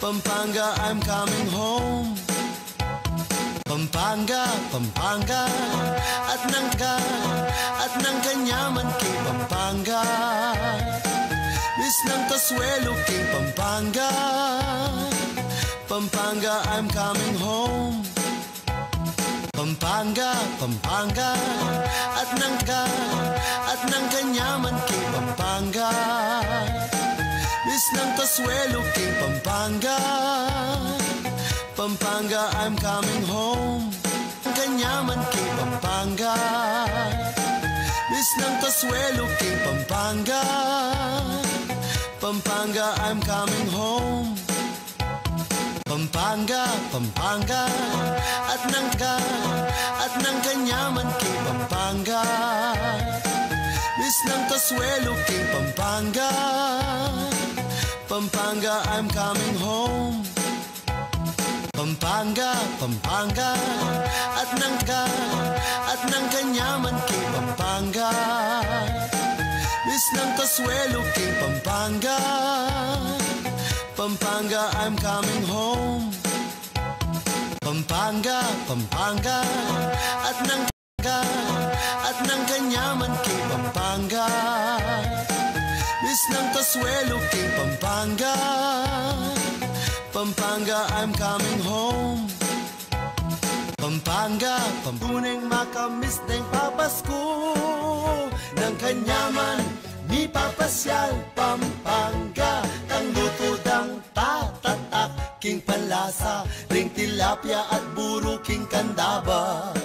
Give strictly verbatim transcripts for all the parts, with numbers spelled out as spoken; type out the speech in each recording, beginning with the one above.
Pampanga, I'm coming home. Pampanga, Pampanga, at nang ka, at nang kanyaman king Pampanga. Miss nang kasuelo king Pampanga. Pampanga, I'm coming home. Pampanga, Pampanga, at nang ka, at nang kanyaman king Pampanga. Miss nang kasuelo king Pampanga. Pampanga, I'm coming home. Kanyaman king Pampanga. Miss nang kasuelo king Pampanga. Pampanga, I'm coming home. Pampanga, Pampanga, at nang ka, at nang kanyaman king Pampanga. Miss nang kasuelo king Pampanga. Pampanga, I'm coming home. Pampanga, Pampanga, at nang ka, at nang kanyaman king Pampanga. Miss nang kasuelo king Pampanga. Pampanga, I'm coming home. Pampanga, Pampanga, at nang ka, at nang kanyaman king Pampanga. Miss nang kasuelo king Pampanga. Pampanga, I'm coming home. Pampanga, Pam-, tuneng makamiss deng papasku. Nang kanyaman, mipapasyal Pampanga. Tang luto dang tatatak king panlasa, ring tilapia at buru king kandaba.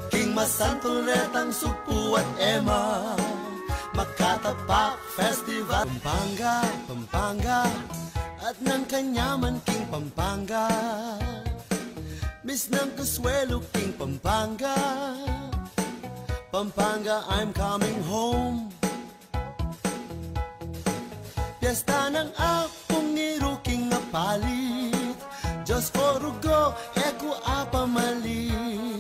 King masantul retang sugpu at ema, Makatapak Festival. Pampanga, Pampanga, at nang kanyaman king Pampanga. Miss nang kasuelo king Pampanga. Pampanga, I'm coming home. Piyesta nang Apung Ngiru king Apalit, Diyos ko rugo, e ku apamalit.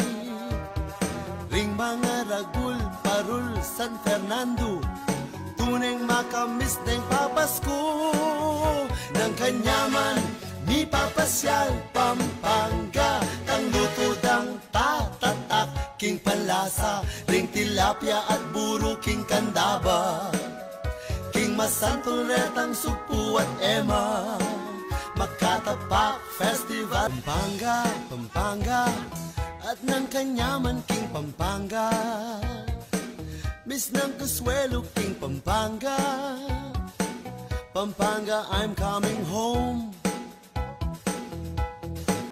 Ring mangaragul parul San Fernando, tuneng makamiss deng papasku. Nang kanyaman, mipapasyal Pampanga, tang luto dang tatatak king panlasa, ring tilapia at buru king kandaba. King masantul retang sugpu at ema, Makatapak Festival. Pampanga, Pampanga, at nang kanyaman king Pampanga. Miss nang kasuelo king Pampanga. Pampanga, I'm coming home.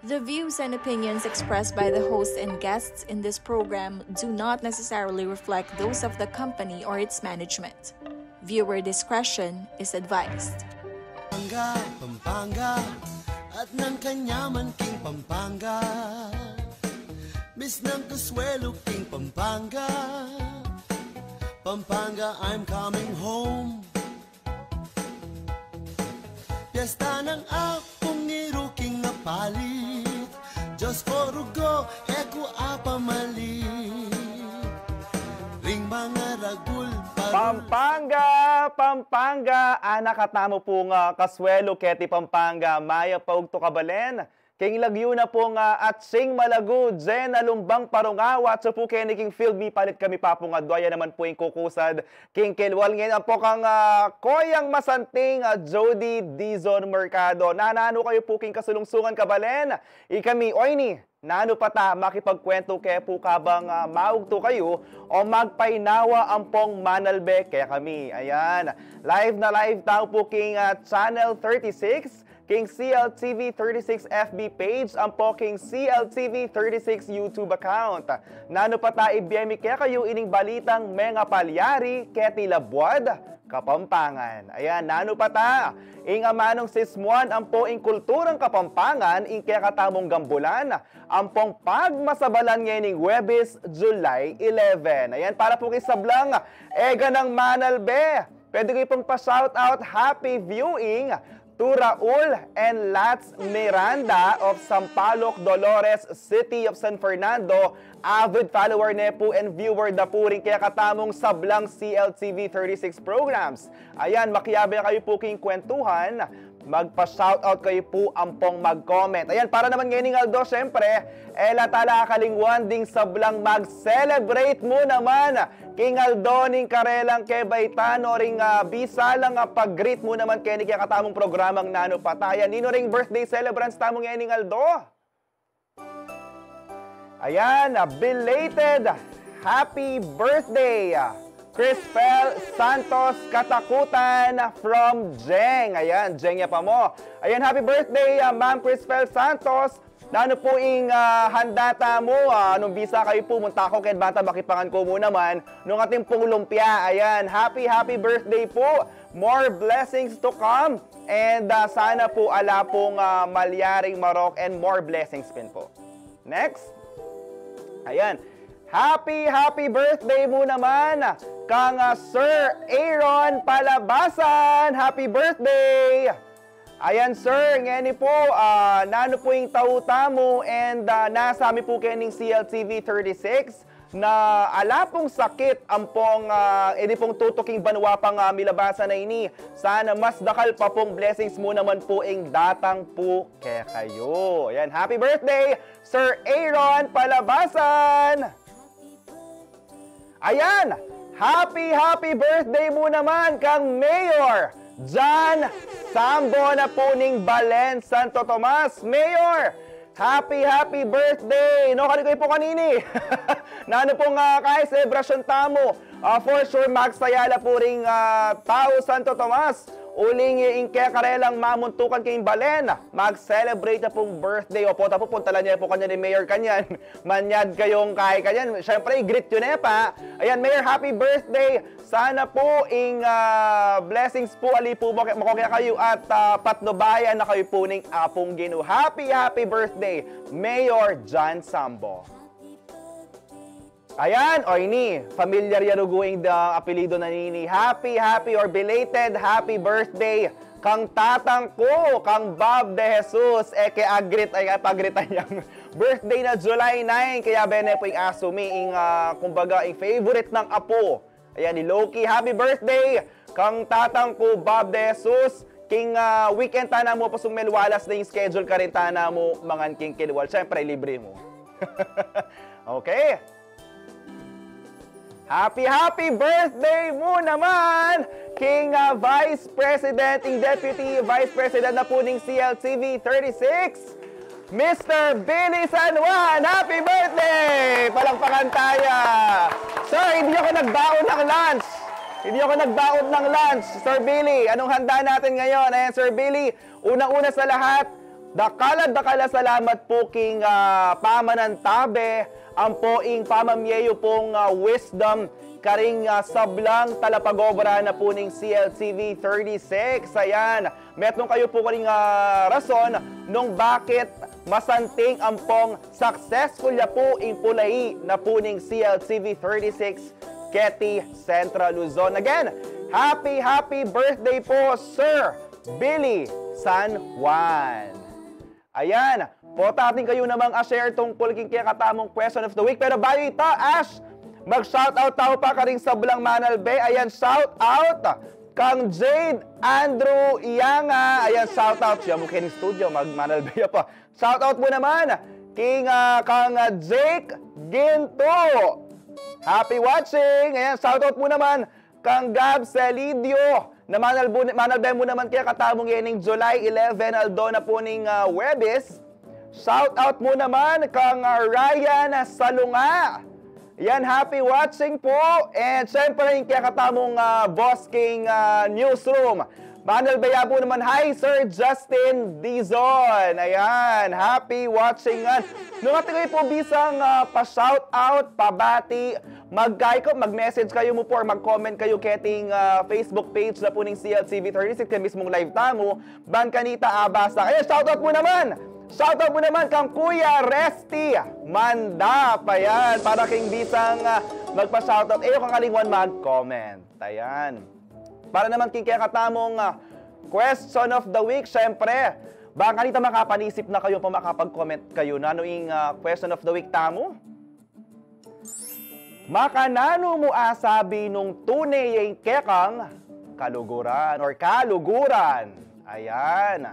The views and opinions expressed by the hosts and guests in this program do not necessarily reflect those of the company or its management. Viewer discretion is advised. Pampanga, Pampanga, at nang kanyaman king Pampanga. Miss nang kasuelo king Pampanga. Pampanga, I'm coming home. Piyesta nang Apung Ngiru king Apalit, Diyos ko rugo, e ku apamalit. Ring mangaragul parul. Pampanga, Pampanga, anak at namo pung kasuelo keti Pampanga, mayap a ugtu kabalen. King lagyu na pung atsing malagu, Jen Alumbang Parungaw, atsu pu keni king field, mipalit kami pa pung adwa, ya naman pu ing kukusad king kelwal ngeni ampo kang, ah, koyang masanting, ah, Jody Dizon Mercado. Na, nanu kayu pu king kasulungsungan kabalen? Ikami, oyni, nanu pa ta makipagkwentu ke pu kabang, ah, maugtu kayu o magpainawa ampong manalbe kekami? Ayan, live na live tamu pu king, ah, Channel thirty-six, king C L T V thirty-six F B page, ampo king C L T V thirty-six YouTube account. Nanu pa ta ibie mi kekayu ining balitang mengapalyari keti Labuad, Kapampangan. Ayan, nanu pa ta, ing amanung sismuan ampo ing kulturang Kapampangan, ing kekatamung gambulan ampong pagmasabalan ngening Huwebes, July eleven. Ayan, para pu king sablang e ganang manalbe, pwede kayu pung pa-shoutout, happy viewing to Raul and Lats Miranda of Sampaloc, Dolores, City of San Fernando. Avid follower ne pu and viewer da pu ring kekatamung sablang C L T V thirty-six programs. Ayan, makiabe kayu pu king kwentuhan. magpa-shoutout kayu pu ampong mag-comment. Ayan, para naman ngening aldo, syempre, e la tala kakalingwan ding sablang mag-celebrate mu naman king aldo ning karelang kebaitan o ring, ah, bisa lang, ah, pag-greet mu naman keni kekatamung programang Nanu Pataya. Ninu ring birthday celebrants tamu ngening aldo? Ayan, ah, belated happy birthday, ah, Crispel Santos Katakutan from Jeng. Ayan, Jeng ya pa mu. Ayan, happy birthday, ah, Ma'am Crispel Santos. Nanu pu ing, ah, handa tamu? Ah, nung bisa kayu pu, munta ku keng bata, bakipangan ku mu naman nung atin pung lumpia. Ayan, happy, happy birthday pu. More blessings to come. And, ah, sana pu ala pung, ah, malyaring marok and more blessings pin pu. Next. Ayan. Happy, happy birthday mu naman kang, ah, Sir Aaron Palabasan. Happy birthday! Ayan, sir, ngeni pu, ah, nanu pu ing tau tamu and, ah, nasa mi pu kening C L T V thirty-six na ala pung sakit ampong, ah, ini pung tutuking banua pang, ah, milabasan a ini. Sana mas dakal pa pung blessings mu naman pu ing datang pu kekayu. Ayan, happy birthday, Sir Aaron Palabasan! Ayan, happy, happy birthday mu naman kang Mayor John Sambo na pu ning Balen, Santo Tomas. Mayor, happy, happy birthday! No, kanu kayu pu kanini? Nanu pung, ah, kaya selebrasyon tamu? Ah, for sure, magsaya la pu ring, ah, tau Santo Tomas. Uling ing kekarelang mamuntukan king Balen, mag-celebrate na pung birthday. Opo, tapu puntalan ya pu kanyan ni Mayor kanyan. Manyad kayung kaya kanyan. Siyempre, i-greet yu ne pa. Ayan, Mayor, happy birthday. Sana pu ing, ah, blessings pu ali pu mako-, mako kekayu at, ah, patnubayan na kayu pu ning Apung Ginu. Happy, happy birthday, Mayor John Sambo. Ayan, o ini, familiar ya rugu ing da apelyidu na nini. Happy, happy or belated happy birthday kang tatang ku, kang Bob De Jesus. E ke a-greet, ay, pag-greet yang birthday na July nine, kaya bene pu ing asu mi, ing, ah, kumbaga, ing favorite nang apu. Ayan, ni Loki, happy birthday kang tatang ku, Bob De Jesus. King, ah, weekend tana mu, pasung melwalas na ing schedule karin tana mu, mangan king kilwal. Siyempre, libre mu. Okay. Happy, happy birthday mu naman king, ah, Vice President, ing Deputy Vice President na pu ning C L T V thirty-six, Mister Billy San Juan. Happy birthday! Palakpakan taya. Sir, hindi ako nagbaon ng lunch. Hindi ako nagbaon ng lunch. Sir Billy, anong handa natin ngayon? Ayan, Sir Billy, unang-una sa lahat, dakal a dakal a salamat pu king, ah, pamanantabe ampo ing pamamie yu pung, ah, wisdom karing, ah, sablang talapagobra na pu ning C L T V thirty-six. Ayan, metung kayu pu karing, ah, rason nung bakit masanting ampong successful ya pu ing pulai na pu ning C L T V thirty-six keti Central Luzon. Again, happy, happy birthday pu, Sir Billy San Juan. Ayan, pota atin kayu namang a-share tungkul king kekatamung question of the week. Pero bayu ita, Ash, mag-shoutout tau pa karing sablang manalbe. Ayan, shoutout kang Jade Andrew Ianga. Ayan, shoutout. Siya mu keni studio, mag-manalbe ya pa. Shoutout mu naman king, ah, kang, ah, Jake Ginto. Happy watching. Ayan, shoutout mu naman kang Gab Celidio, na manalbu-, manalbe mu naman kekatamung yening July eleven, aldo na pu ning, ah, Huwebes. Shout out mu naman kang, ah, Ryan Salunga. Yan, happy watching pu. And syempre, ing kekatamung, ah, boss king, ah, newsroom, manalbe ya pu naman, hi, Sir Justin Dizon. Ayan, happy watching ngan. Nung atin kayu pu bisang, ah, pa-shout out, pabati, mag-, kayu, mag-message kayu mu pu or mag-comment kayu keting, ah, Facebook page na pu ning C L T V thirty-six, keng mismung live tamu, ban kanita abasa. Ayan, shout out mu naman. Shout out mu naman kang Kuya Resty Mandap. Ayan, para king bisang, ah, magpa-shout out, e yu kakalingwan mag-comment. Ayan. Para naman king kekatamung, ah, question of the week, syempre, bang kanita makapanisip na kayu pa makapag-comment kayu. Nanu ing, ah, question of the week tamu? Makananu mu asabi nung tune ya ing kekang kaluguran or kaluguran? Ayan.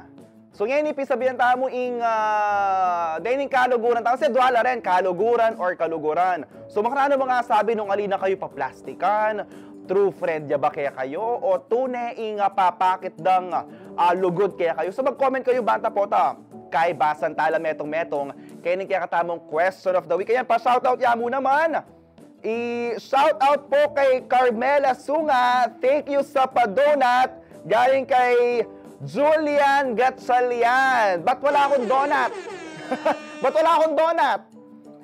So, ngeni, pisabian tamu ing, ah, dening kaluguran tamu. Kasi duala rin, kaluguran or kaluguran. So, makananu mu nga sabi nung ali na kayu paplastikan, true friend ya ba kekayu, o tune ing, ah, papakit dang, ah, lugud kekayu? So, mag-comment kayu banta pota. Kay basan tala metung-metung kening kekatamung question of the week. Ayan, pa-shoutout ya mu naman. I-shout out po kay Carmela Sunga. Thank you sa pa-donut. Galing kay Julian Gatchalian. Ba't wala akong donut? Ba't wala akong donut?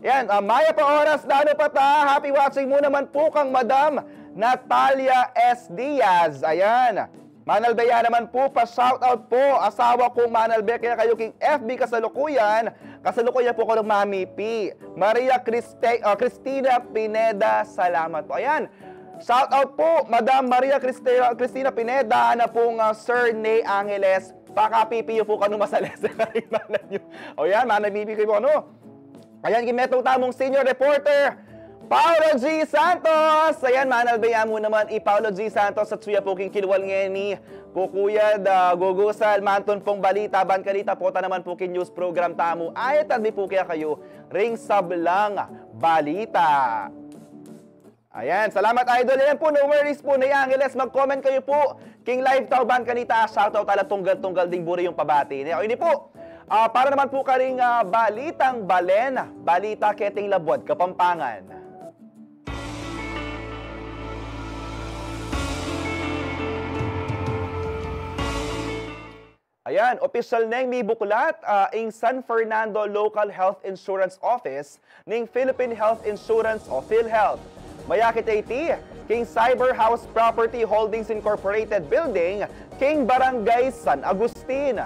Yan, ah, mayap a oras, nanu pa ta. Happy watching mu naman po kang Madam Natalia S. Diaz. Ayan. Manalbe ya naman po, pa-shoutout po. Asawa kung manalbe kekayu king F B kasalukuyan. Kasalukuyan po ko ng Mami P. Maria Christe-, ah, Cristina Pineda, salamat po. Ayan. Shoutout po, Madam Maria Cristina, Cristina Pineda, na pong, ah, Sir Ney Angeles. Pakapipi yu po kanu masalese karing malad yu. O yan, manapipi kayu po kanu. Ayan, king metung tamung senior reporter, Paolo G. Santos. Ayan, manalbe ya mu naman i Paolo G. Santos at suya po king kilwal ngeni. Kukuyad, ah, gugusal, mantun pong balita, ban kanita pota naman po king news program tamu. Ay, tadmi po kekayu ring sablang balita. Ayan, salamat, idol. Ayan po, no worries po, Ney Angeles, mag-comment kayu po king live tau ban kanita, shoutout tala tunggal-tunggal ding buri yung pabati. Ne, o, ini po, ah, para naman po karing, ah, balitang balen, balita keting Labuad Kapampangan. Ayan, opisyal neng mibuklat, ah, ing San Fernando Local Health Insurance Office ning Philippine Health Insurance o PhilHealth. Mayakit ya iti king Cyber House Property Holdings Incorporated Building king Barangay San Agustin.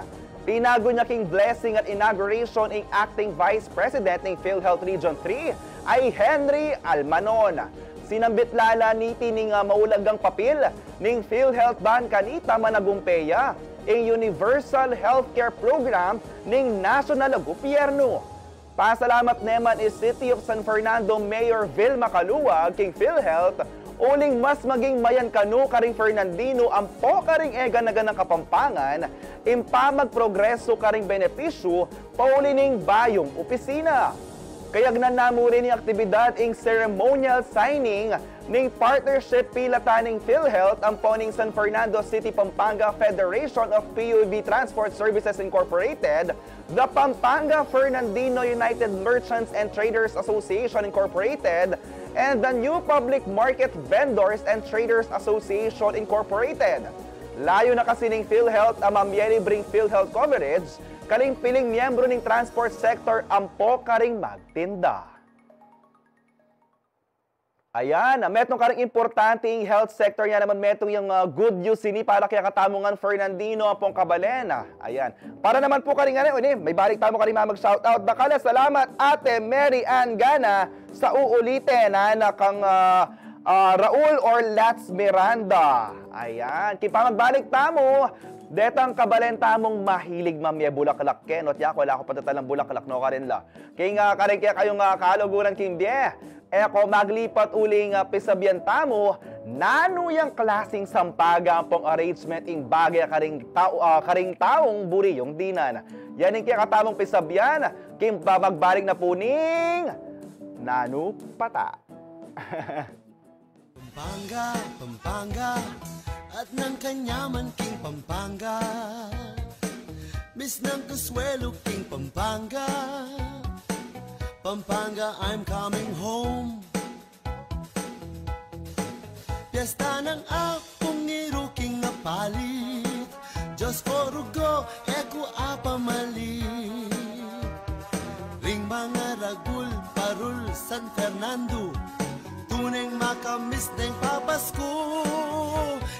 Tinagun ya king blessing at inauguration ing Acting Vice President ning PhilHealth Region three, ay Henry Almanon. Sinambit la la niti ning, ah, maulagang papil ning PhilHealth ban kanita managumpe ya ing Universal Healthcare Program ning nasyonal a gobyerno. Pasalamat ne man i City of San Fernando Mayor Vilma Caluag king PhilHealth uling mas maging mayan kanu karing Fernandino ampo karing e gana-ganang Kapampangan ing pamagprogreso karing benepisyu pauli ning bayung opisina. Kayagnan na mu rin ning aktibidad ing ceremonial signing ning partnership pilatan ning PhilHealth ampo ning San Fernando City Pampanga Federation of P U V Transport Services Incorporated, the Pampanga Fernandino United Merchants and Traders Association Incorporated, and the New Public Market Vendors and Traders Association Incorporated. Layu na kasi ning PhilHealth a mamie libreng PhilHealth coverage karing piling miyembro ning transport sector ampo karing magtinda. Ayan, ah, metung karing importante ing health sector, ya naman metung yang, ah, good news ini para kekatamu ngan Fernandino ampong kabalen. Ayan. Para naman po karing, ano, ini, maibalik tamu karing mamag-shoutout. Dakal a salamat, Ate Mary Ann Gana, sa uuliten, ah, na kang, ah, ah, Raul or Lats Miranda. Ayan. King pamagbalik tamu, detang kabalen tamung mahilig mamie bulaklak, ken, ot yaku, ala ku pa detalang bulaklak, no, karin la. King, ah, karing kekayung, ah, kaluguran king bie, e ko maglipat uling, ah, pisabian tamu, nanu yang klaseng sampaga ampong arrangement ing bage karing tau-, ah, karing taung buri yung dinan. Yan ing kekatamung pisabian, king pamagbalik na pu ning Nanu Pata. Pampanga, Pampanga, at nang kanyaman king Pampanga. Miss ng Consuelo king Pampanga. Pampanga, I'm coming home. Piyesta nang Apung Ngiru king apalit. Diyos ko, rugo, e ku apamalit. Ring mangaragul, parul, San Fernando, tuneng makamiss deng papasku.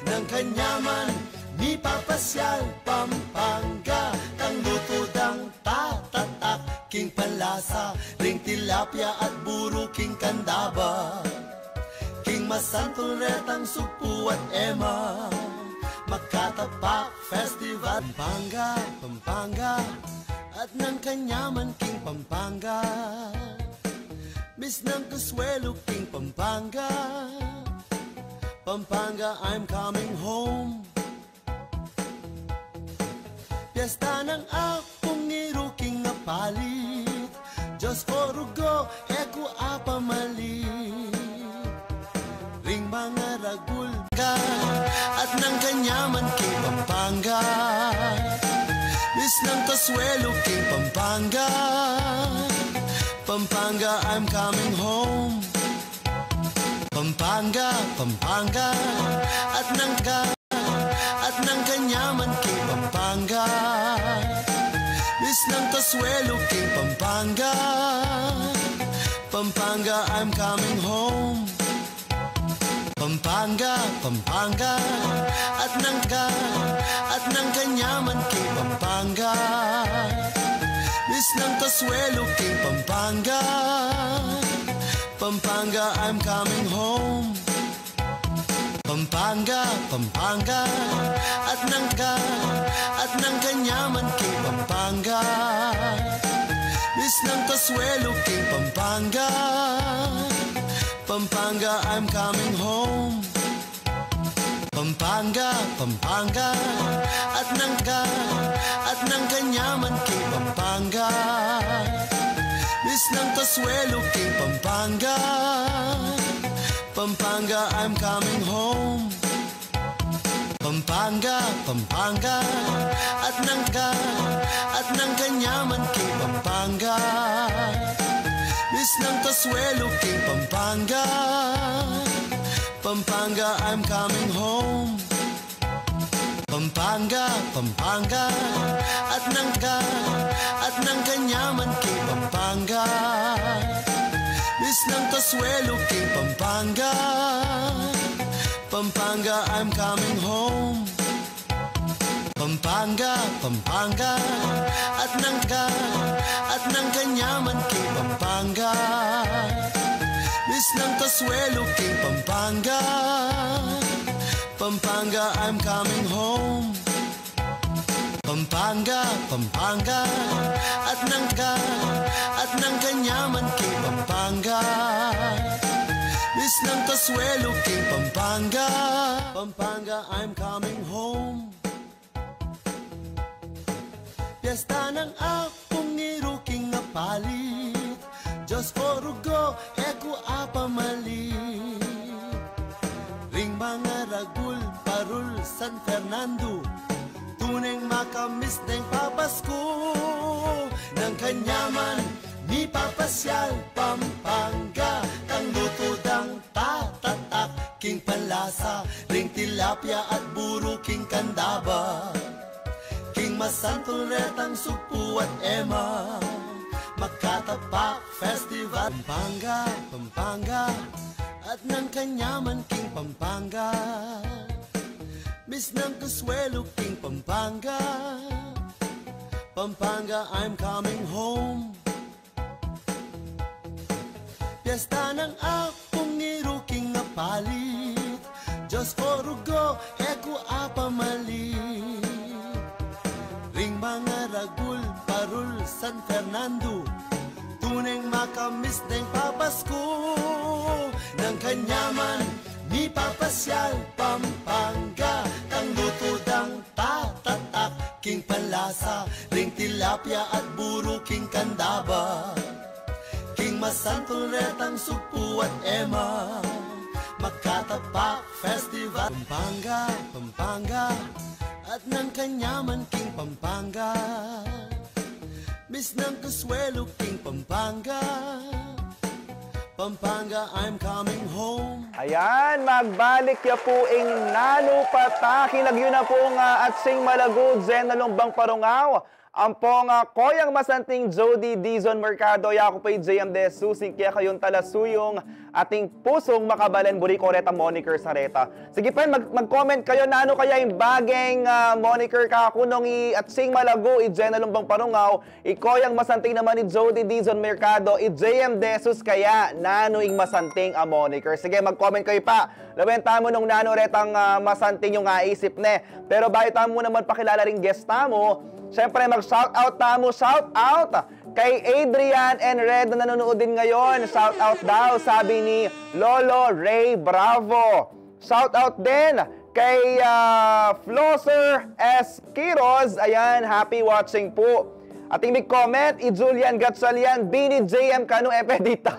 Nang kanyaman mipapasyal Pampanga, tang lutu dang tatatak king panlasa, ring tilapia at buru king kandaba. King masantul retang sugpu at ema, makatapak festival. Pampanga, Pampanga, at nang kanyaman king Pampanga. Miss ng Consuelo king Pampanga. Pampanga, I'm coming home. Piesta nang Apung i ruking apalit, Dios o rugo, e ku apamalit. Ring mangaragul ga, at nang kanyaman king Pampanga, misnang kasuelu king Pampanga. Pampanga, I'm coming home. Pampanga, Pampanga, at nang ga, at nang kanyaman king Pampanga, misnang kasuelu king Pampanga. Pampanga, I'm coming home. Pampanga, Pampanga, at nang ga, at nang kanyaman king Pampanga, misnang kasuelu king Pampanga. Pampanga, I'm coming home. Pampanga, Pampanga, at nang ga, at nang kanyaman king Pampanga, misnang kasuelu king Pampanga. Pampanga, I'm coming home. Pampanga, Pampanga, at nang ga, at nang kanyaman king Pampanga, misnang kasuelu king Pampanga. Pampanga, I'm coming home. Pampanga, Pampanga, at nang ga, at nang kanyaman king Pampanga, misnang kasuelu king Pampanga. Pampanga, I'm coming home. Pampanga, Pampanga, at nang ga, at nang kanyaman king Pampanga, misnang kasuelu king Pampanga. Pampanga, I'm coming home. Pampanga, Pampanga, at nang ga, at nang kanyaman king Pampanga, misnang kasuelu king Pampanga. Pampanga, I'm coming home. Pampanga, Pampanga, at nang ga, at nang kanyaman king Pampanga, misnang kasuelu king Pampanga. Pampanga, I'm coming home. Piesta nang Apung i ruking apalit, Dios o rugo, e ku apamalit. Ring mangaragul, parul, San Fernando, tuneng makamiss deng papasku. Nang kanyaman mipapasyal Pampanga, tang lutu dang tatatak king panlasa, ring tilapia at buru king kandaba, king masantul retang sugpu at ema, makatapak festival. Pampanga, Pampanga, at nang kanyaman king Pampanga, misnang kasuelu king Pampanga. Pampanga, I'm coming home. Piesta nang Apung i ruking apalit, Dios o rugo, e ku apamalit. Ring mangaragul, parul, San Fernando, tuneng makamiss deng papasku. Nang kanyaman mipapasyal Pampanga, tang lutu dang tatatak king panlasa, ring tilapia at buru king kandaba, king masantul retang sugpu at ema, makatapak festival. Pampanga, Pampanga, at nang kanyaman king Pampanga, misnang kasuelu king Pampanga. Pampanga, I'm coming home. Ayan, magbalik ya pu ing nanu pa ta. Kinagyu na pu nga Atsing Malagu, Jenna Lumbang Parungaw, ampong, ah, Koyang Masanting Jody Dizon Mercado. Yaku pu i J M De Jesus, ing kekayung talasuyung, ating pusung makabalen, buri ko retang moniker sa reta. Sige pa, mag-, mag-comment kayu, nanu kaya ing bageng, ah, moniker kaku nung i Atsing Malagu, i Jenna Lumbang Parungaw, i Koyang Masanting naman i Jody Dizon Mercado, i J M De Jesus kaya, nanu ing masanting a moniker? Sige, mag-comment kayu pa. Lawen tamu nung nanu retang, ah, masanting yung aisip ne. Pero bayu tamu naman pakilala ring guest tamu, syempre mag-shout out tamu, shout out kay Adrian and Red na nanonood din ngayon. Shout out daw, sabi ni Lolo Ray Bravo. Shout out din Kay, ah, Flosser S. Quiroz, ayan, happy watching po. Ating mig-comment, i Julian Gatchalian, bini J M kanu, e pwede ita.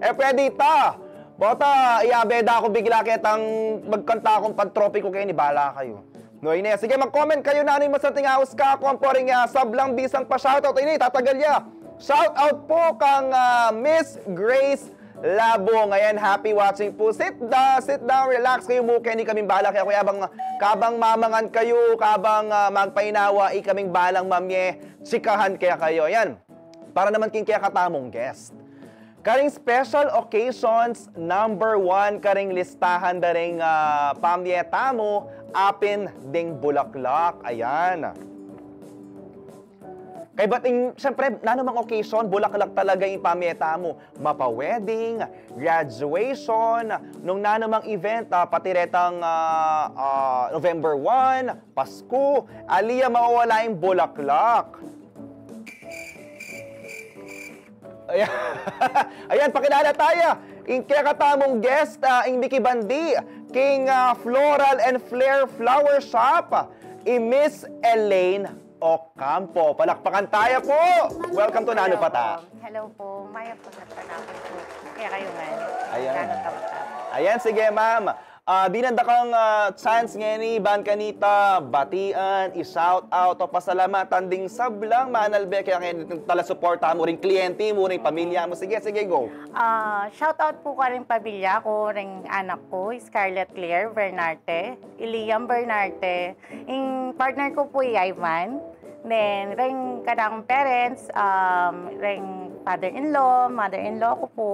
E pwede ita. Bota, iabe da ku bigla ketang magkanta kung pantropiko keni, bala kayu. No, ine, sige, mag-comment kayu nanu ing masanting aus kaku ampo ring, ah, sablang bisang pa-shoutout. Ine, tatagal ya. Shoutout po kang, ah, Miss Grace Labong. Ayan, happy watching po. Sit down, sit down, relax kayu mu keni, ikaming bala kekayu. Kaya bang, kabang mamangan kayu, kabang, ah, magpainawa, ikaming balang mamye, chikahan kekayu. Ayan. Para naman king kekatamung guest. Karing special occasions, number one karing listahan da ring, ah, pamye tamu, apin ding bulaklak. Ayan. Kaybat ing, siyempre, nanumang occasion, bulaklak talaga ing pamye tamu. Mapa-wedding, graduation, nung nanumang event, ah, pati retang, ah, ah, November one, Pasko, ali ya mawawala ing bulaklak. Ayan. Ayan, pakilala taya. Ing kekatamung guest, ah, ing mikibandi king, ah, Floral and Flair Flower Shop, i Miss Elaine Ocampo. Palakpakan taya po. Welcome to Nanu Pata. Hello po. Mayap a magandang hapon po kekayu ngan. Ayan. Nanu Pata. Ayan, sige, ma'am. Ah, dinan da kang, ah, chance ngeni ban kanita batian, i-shout out o pasalamatan ding sablang manalbe keka ngeni, talasuporta mu, ring kliente mu, ring pamilya mu. Sige, sige, go. Ah, shout out po karing pamilya ku, ring anak ku, Scarlett Claire Bernarte, i Liam Bernarte, ing partner ku po, i Ivan, then ring kanakung parents, um, ring father-in-law, mother-in-law ku po,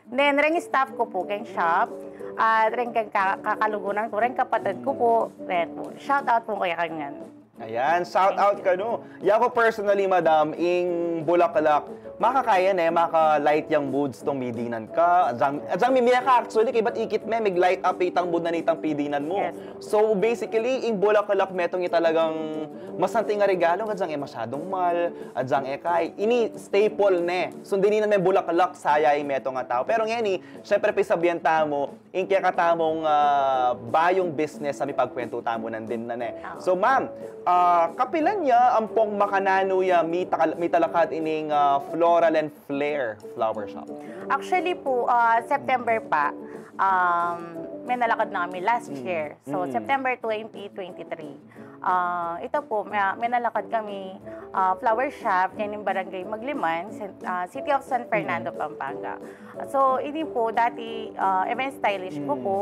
then ring staff ku po keng shop, at ring keng ka-, kakalugunan ku, ring kapatid ku po, then po, shout out po kekayu ngan. Ayan, shout out kanu. Yaku personally, madam, ing bulaklak, makakaya ne, maka-light yang moods tong midinan ka. Adyang, adyang mimie ka actually, kaybat ikit me, mig-light up itang mood na nitang pidinan mu. Yes. So, basically, ing bulaklak metung i talagang masanting a regalo, adyang e masyadung mal, adyang e kay, ini staple ne. Sundin na me bulaklak, saya ing metung a tau. Pero ngeni, syempre, pisabian tamu, ing kekatamung, ah, bayung business a mipagkwentu tamu nandin na ne. Ah. So, ma'am, ah, kapilan ya ampong makananu ya mitakal-, mitalakad ining, ah, Floral and Flair Flower Shop? Actually po, ah, September pa, um, menalakad na kami last year. So, September twenty twenty-three. Ah, ita po, me-, menalakad kami, ah, flower shop, keni ning Barangay Magliman, San-, ah, City of San Fernando, Pampanga. So, ini po, dati, ah, event stylist ku po,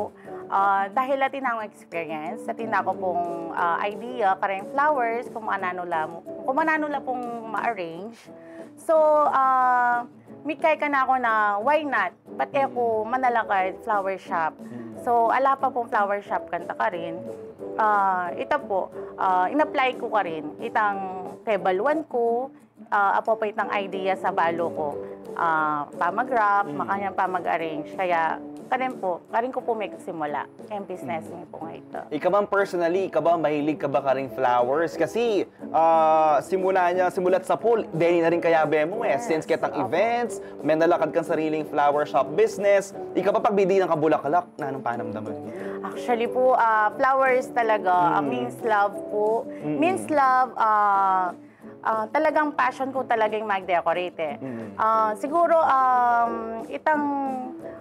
ah, dahil atin akung experience, atin aku pung, ah, idea, kareng flowers, kung mananu la mu-, kung mananu la pung ma-arrange. So, ah, mikay kanaku na, why not? Ba't e ku manalakad flower shop? So, ala pa pung flower shop kanta karin. Ah, ita po, ah, in-apply ku karin. Itang kebaluan ku, ah, apo pa itang idea sa balu ku. Ah, pamag-wrap, makanyan pamag-arrange. Kaya, karin po, karin ku po meksimula. Keng business mi pung ita. Ika ba personally, ika ba mahilig ka ba karing flowers? Kasi, ah, simula nya, simula't sapul, deni na rin kayabe mu e. Yes, opo. Since ketang events, menalakad kang sariling flower shop business, ika ba pagbidinan ka bulaklak, nanung panamdaman mu? Actually po, ah, flowers talaga, ah, means love po. Means love, ah, ah, talagang passion ku talaga ing mag-decorate e. Ah, siguro, um, itang,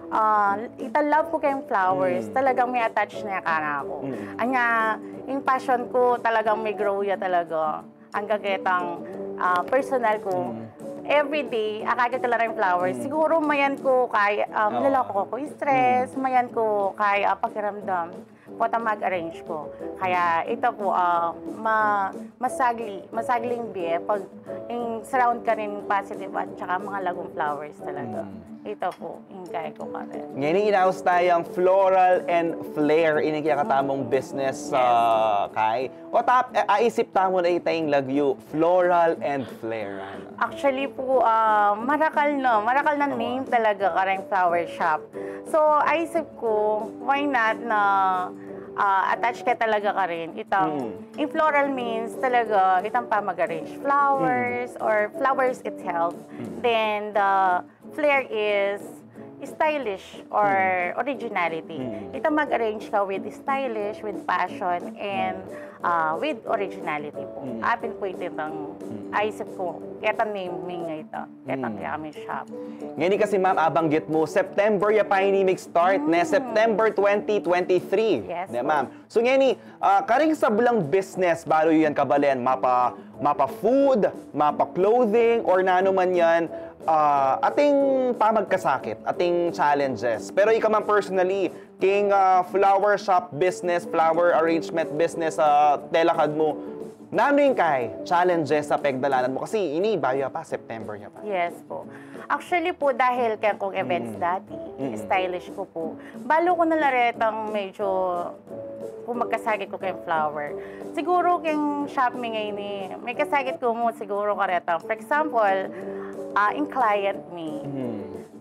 ah, itang love ku keng flowers, talagang me-attach ne kanaku. Anya, ing passion ku talagang me-grow ya talaga. Anggang ketang, ah, personal ku. Every day, akakit ku la ring flowers. Siguro mayan ku kaya, um, lalako ku stress, mayan ku kaya, ah, pakiramdam. Potang mag-arrange ku. Kaya ita po, ah, ma-, masagli, masagling bie pag ing surround ka ning positive at saka mga lagum flowers talaga. Ita po, ing kaya ku karin. Ngeni inaus tayang Floral and Flair, ini kekatamung business, ah, kay. O tap, eh, aisip tamu na ita ing lagyu, Floral and Flair, ano? Actually po, ah, marakal na, marakal na name talaga kareng flower shop. So, aisip ku, why not na, ah, attach ke talaga karin itang, ing floral means talaga itang pamag-arrange flowers or flowers itself. Then, the flair is stylish or originality. Ita mag-arrange ka with stylish, with fashion, and ah, with originality po. Apin po ita itang aisip ku, ketang naming a ita, ketang kami shop. Ngeni kasi, ma'am, abanggit mu, September ya pa ini mag-start, ne? September twenty twenty-three. Yes Ne, po. ma'am? So, ngeni, ah, karing sablang business, balu yan kabalen, mapa, mapa food, mapa clothing, or nanu man yan, ah, ating pamagkasakit, ating challenges. Pero ika, ma'am, personally, king ah, flower shop business, flower arrangement business, ah, telakad mu, nanu ing kai challenges a pegdalanan mu? Kasi ini, bayu ya pa, September ya pa. Yes po. Actually po, dahil kaya kong events dati, stylish ko po. Balu ko na la retang medyo kung magkasakit ko kayang flower. Siguro kayang shop mi ngeni, may kasakit ko mu siguro karetang. For example, ah, in client mi,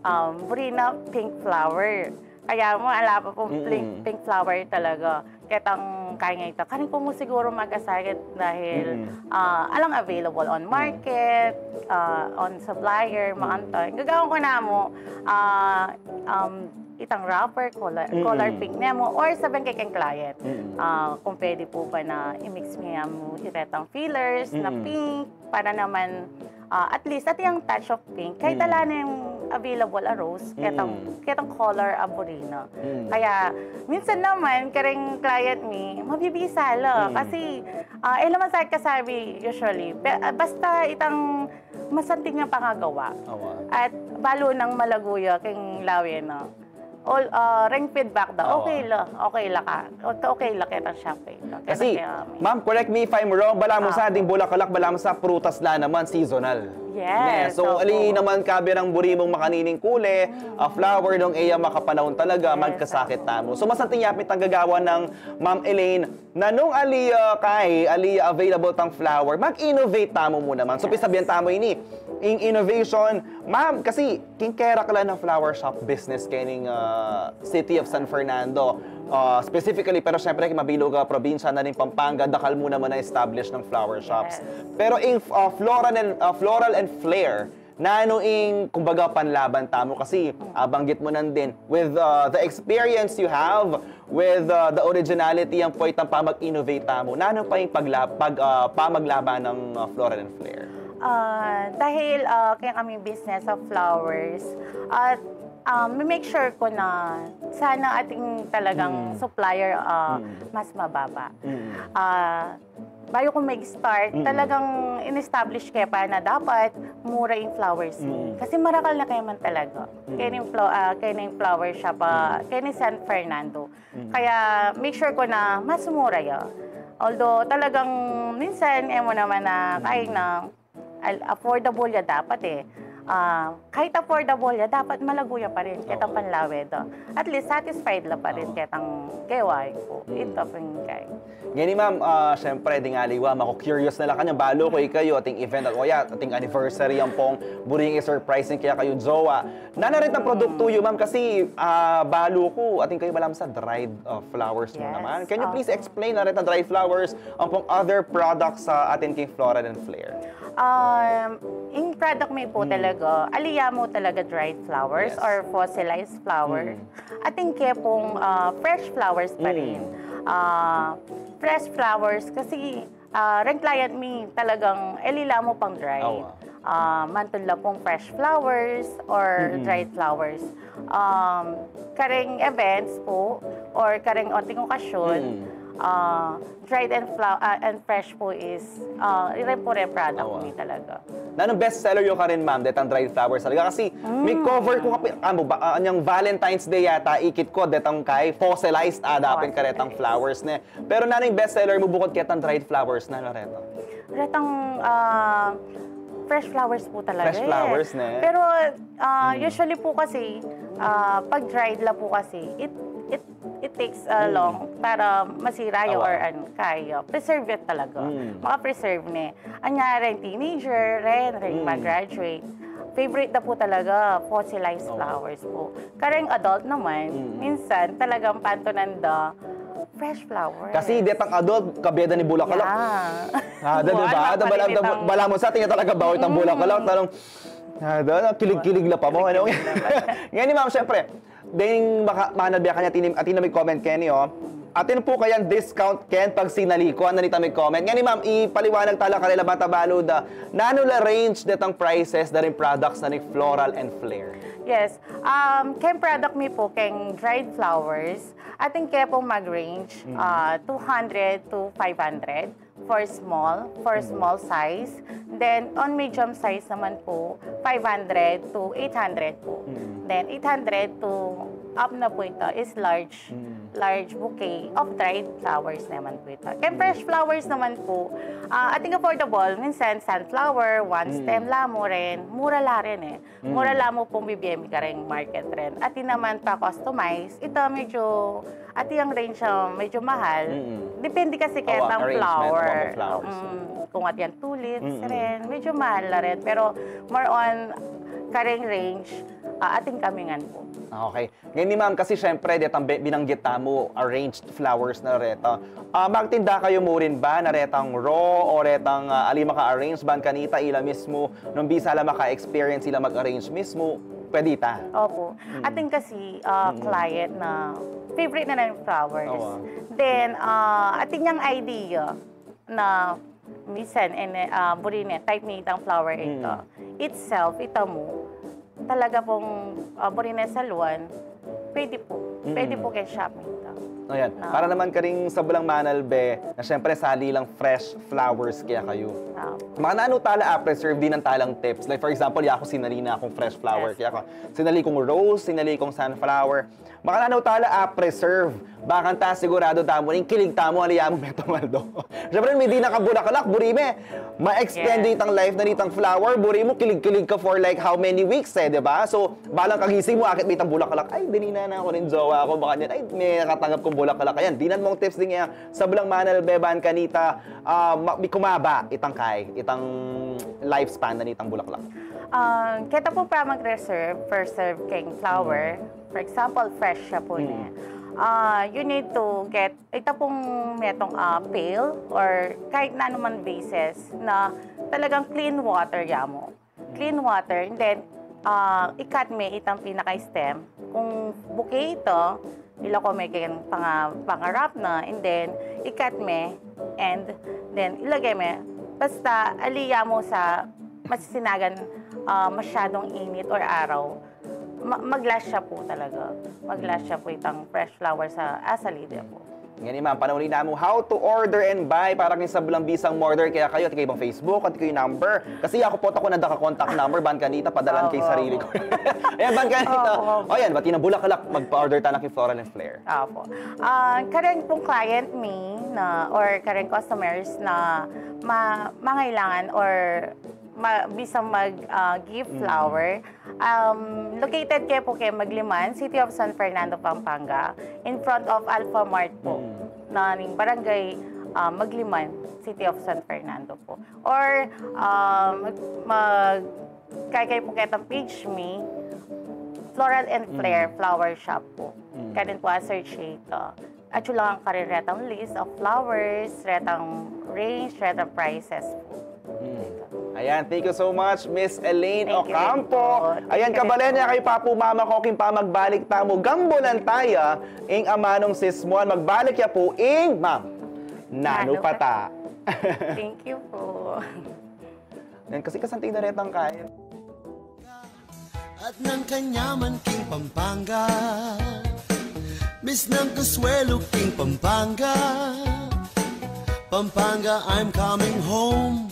um, buri na pink flower. Kaya mu, ala pa pong pink, pink flower talaga. Ketang kaya nga ita. Karin ko mu siguro magkasakit dahil ah, alang available on market, ah, on supplier, maanto. Gagawan ko na mu, ah, um, itang wrapper, color, color pink ne mu, or sabihan kayang client. Ah, kung pwede po ba na i-mix niya mu iretang fillers na pink, para naman ah, at least, at yung touch of pink, kahit ala na yung available a rose, ketang, ketang color a buri na. Kaya, minsan naman, kareng client mi, mabibisa la. Kasi, ah, e la man sa kasabi, usually. Pe, ah, basta itang masanting yang pangagawa. Awa. At balu nang malagu ya keng lawe na. All, ah, reng feedback da, Oo. Okay la, okay la ka. Okay la ketang shop e. Kasi, ma'am, correct me if I'm wrong, balamu sa ating bulaklak, balamu sa prutas la naman, seasonal. Yes, So, opo. Ali naman kabe nang buri mung makanining kule, a flower nung e ya makapanahun talaga, Yes, magkasakit tamu. So, masanting yapin tang gagawan nang Ma'am Elaine, nanung ali, ah, kai, ali available tang flower, mag-innovate tamu mu naman. So, pisabian tamu ini, ing innovation, ma'am, kasi king keraklan a flower shop business kening, ah, City of San Fernando, ah, specifically, pero syempre, king mabilug a probinsya na ning Pampanga, dakal mu naman a establish nang flower shops. Yes. Pero ing, ah, floral and, ah, floral and flair, nanu ing, kumbaga, panlaban tamu? Kasi, abanggit mu nan din, with, ah, the experience you have, with, ah, the originality yang pwede pamag-innovate tamu, nanu pa ing pagla-, pag, ah, pamaglaban nang, ah, floral and flair? Ah, dahil ah, kaya kami business of flowers, at ah, make sure ko na sana ating talagang supplier ah, mas mababa. Ah, bayu ko mag-start, talagang in-establish kaya pa na dapat mura yung flowers. Kasi marakal na kaya man talaga. Kaya yung, flo- ah, kaya yung flower shop, ah, kaya yung San Fernando. Kaya make sure ko na mas mura ya. Although talagang minsan, e mo naman na kaya na al- affordable ya dapat e. Ah, kahit affordable ya, dapat malagu ya pa rin ketang panlawe do. At least satisfied la pa rin ketang kewain ko. Ito pin kay. Ngeni, ma'am, ah, syempre, ding aliwa, maku-curious na la kanyan, balu ku ikayu, ating event, o ya, ating anniversary, ampong buri ing i-surprise ning kekayung jowa. Nanu retang produktu yu, ma'am, kasi, ah, balu ku, atin kayu balamu sa dried, ah, flowers mu Yes, naman. Can you please opo. Explain na retang dried flowers, ampong other products sa atin king Floral and Flair? Um, ing product mi po talaga, ali ya mu talaga dried flowers Yes. or fossilized flowers. Atin ke pung ah, fresh flowers pa rin. Ah, fresh flowers kasi ah, reng client mi talagang ali la mu pang dried. Awa. Ah, mantul la pung fresh flowers or dried flowers. Um, kareng events po or kareng onting okasyon, ah, dried and flow- ah, and fresh po is ah, ire po rin product Awa. mi talaga. Nanung best seller yu karin, ma'am, detang dried flowers talaga? Kasi mi-cover ku kapi, amu ba, ah, anyang Valentine's Day yata, ikit ku, detang kai, fossilized, ah, dapin karetang flowers ne. Pero nanu ing best seller mu bukut ketang dried flowers, nanu reta? Retang ah, fresh flowers po talaga Fresh eh. Flowers ne. Pero ah, usually po kasi, ah, pag dried la po kasi, it it it takes a long para masira ya Awa. Or ano, kaya preserve ya talaga. Mm. Maka-preserve ne. Anyari, teenager rin, rin mag-graduate. Favorite na po talaga fossilized Oo. Flowers po. Kareng adult naman, minsan talagang pantunan da fresh flowers. Kasi detang adult, kabeda ni bulaklak. Yeah. Ah, da, di ba? Wala Da, pa bala, rin da, itang balamu sa atin talaga bawi itang bulaklak. Talong, Ah, doon, ang kilig-kilig la pa mo, ano? Ngayon, ma'am, syempre, ding maka-, manal biya kanya, atin, atin na may comment keni, oh. Atin pu kayang discount keni pag sinali ku, ano nita may comment. Ngayon, ma'am, ipaliwanag tala karela bang abalu da, nanu la range detang prices da ring products na ning Floral and Flair? Yes. Um, keng product mi pu, keng dried flowers, atin ke pu mag-range, ah, two hundred to five hundred for small, for small size. Then, on medium size naman pu, five hundred to eight hundred pu. Then, eight hundred to up na pu ita is large, large bouquet of dried flowers naman pu ita. Keng fresh flowers naman pu, ah, atin affordable, minsan sunflower, one stem la mu rin, mura la rin e. Mura la mu pung bibie mi kareng market rin. Atin naman pa-customize, ita medyo, atin yang range, ah, medyo mahal. Depende kasi keta flower. Kung atin yang tulips rin, medyo mahal la rin. Pero more on kareng range, ah, atin kami ngan pu. Okay. Ngayon ni ma'am, kasi syempre, detang be-, binanggit tamu, arranged flowers na reta. Ah, magtinda kayu mu rin ba na retang raw o retang, ah, ali maka-arrange ban kanita ila mismu, nung bisa la maka-experience ila mag-arrange mismu, pwede ita? Opo. Atin kasi, ah, client na favorite na na yung flowers. Then, ah, atin yang idea na minsan, and, ah, buri ne, type ne itang flower ita. Itself, ita mu, talaga pung, ah, buri ne saluan, pwede pu. Pwede pu keng shop mi ita. Ayan. Para naman karing sablang manalbe, na syempre sali lang fresh flowers kaya kayu. Makananu tala a-preserve dinan talang tips? Like, for example, yaku sinali na kung fresh flower kaya ku. Sinali kung rose, sinali kung sunflower. Makananu tala a-preserve? Bakanta siguradu tamu, ing kilig tamu, ali ya mu metung aldo. Syempre, mi dinan kabulaklak, buri me ma-extend itang life na nitang flower, buri mu kilig-kilig ka for like how many weeks e, di ba? So, balang kagising mu, akit me itang bulaklak, ay, dinan na ku ning jowa ku, baka niyan, ay, me nakatanggap kung bulaklak. Ayan, dinan mung tips ding sablang manalbe ban kanita, ah, ma-, kumaba itang kay, itang lifespan na nitang bulaklak. Ah, keta pu para mag-reserve, preserve keng flower, for example, fresh siya pu ne. Ah, you need to get, ita pung metung, ah, pail or kahit na anuman basis na talagang clean water ya mu. Clean water, and then, ah, i-cut me itang pinaka-stem. Kung bouquet ita, ilako me keng panga-, panga-wrap na, and then, i-cut me, and then, ilage me. Basta, ali ya mu sa masisinagan, ah, masyadung init or araw, ma-, mag-last siya pu talaga. Mag-last siya pu itang fresh flower sa asalida pu. Ngeni, ma'am, panauli namu how to order and buy para king sablang bisang umorder kaya kayu, atin kayu bang Facebook, atin kayu number. Kasi yaku pu, aku na daka contact number ban kanita, padalan ke ing sarili ku. Ayan, ban kanita. O yan, bati na bulaklak, magpa-order tana king Floral and Flair. Opo. Ah, kareng pung client mi na, or kareng customers na ma-, mangailangan or ma-, bisang mag, ah, gift flower, um, located ke pu keng Magliman, City of San Fernando, Pampanga, in front of Alpha Mart pu, na ning barangay, ah, Magliman, City of San Fernando pu. Or, um, mag-, mag-, kay, kay pu ketang page mi, Floral and Flair Flower Shop pu. Karin pu a-search ita. Atyu lang karin retang list of flowers, retang range, retang prices pu. Ayan, thank you so much, Miss Elaine Ocampo. Ayan, kabalen, ya kayu pa pu mamaku king pamagbalik tamu. Gambulan taya ing amanung sismuan. Magbalik ya pu ing, ma'am, Nanu Pata. Thank you pu. Yan, kasi kasanting na retang kaya. At nang kanyaman king Pampanga, Miss nang Consuelo king Pampanga, Pampanga, I'm coming home.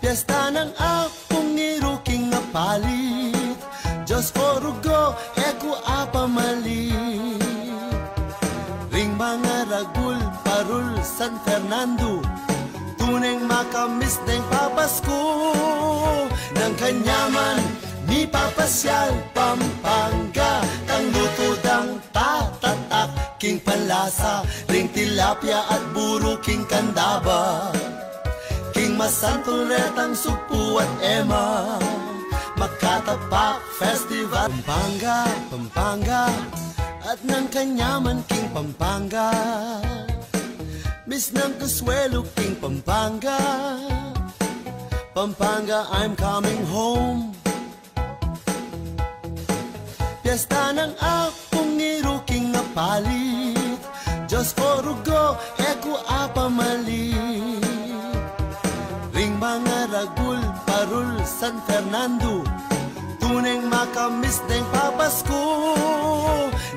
Piyesta nang Apung Ngiru king Apalit, Diyos ko rugo, e ku apamalit. Ring mangaragul parul San Fernando, tuneng makamiss deng papasku. Nang kanyaman mipapasyal Pampanga, tang lutu dang tatatak king panlasa, ring tilapia at buru king Candaba, king masantul retang sugpu at ema, Makatapak Festival. Pampanga, Pampanga, at nang kanyaman king Pampanga, Miss nang Consuelo king Pampanga, Pampanga, I'm coming home. Piesta nang Apu ngiru king apalit, Dios ko rugo, e ku apamalit. Ring mangaragul, parul, San Fernando, tuneng makamis deng papasku.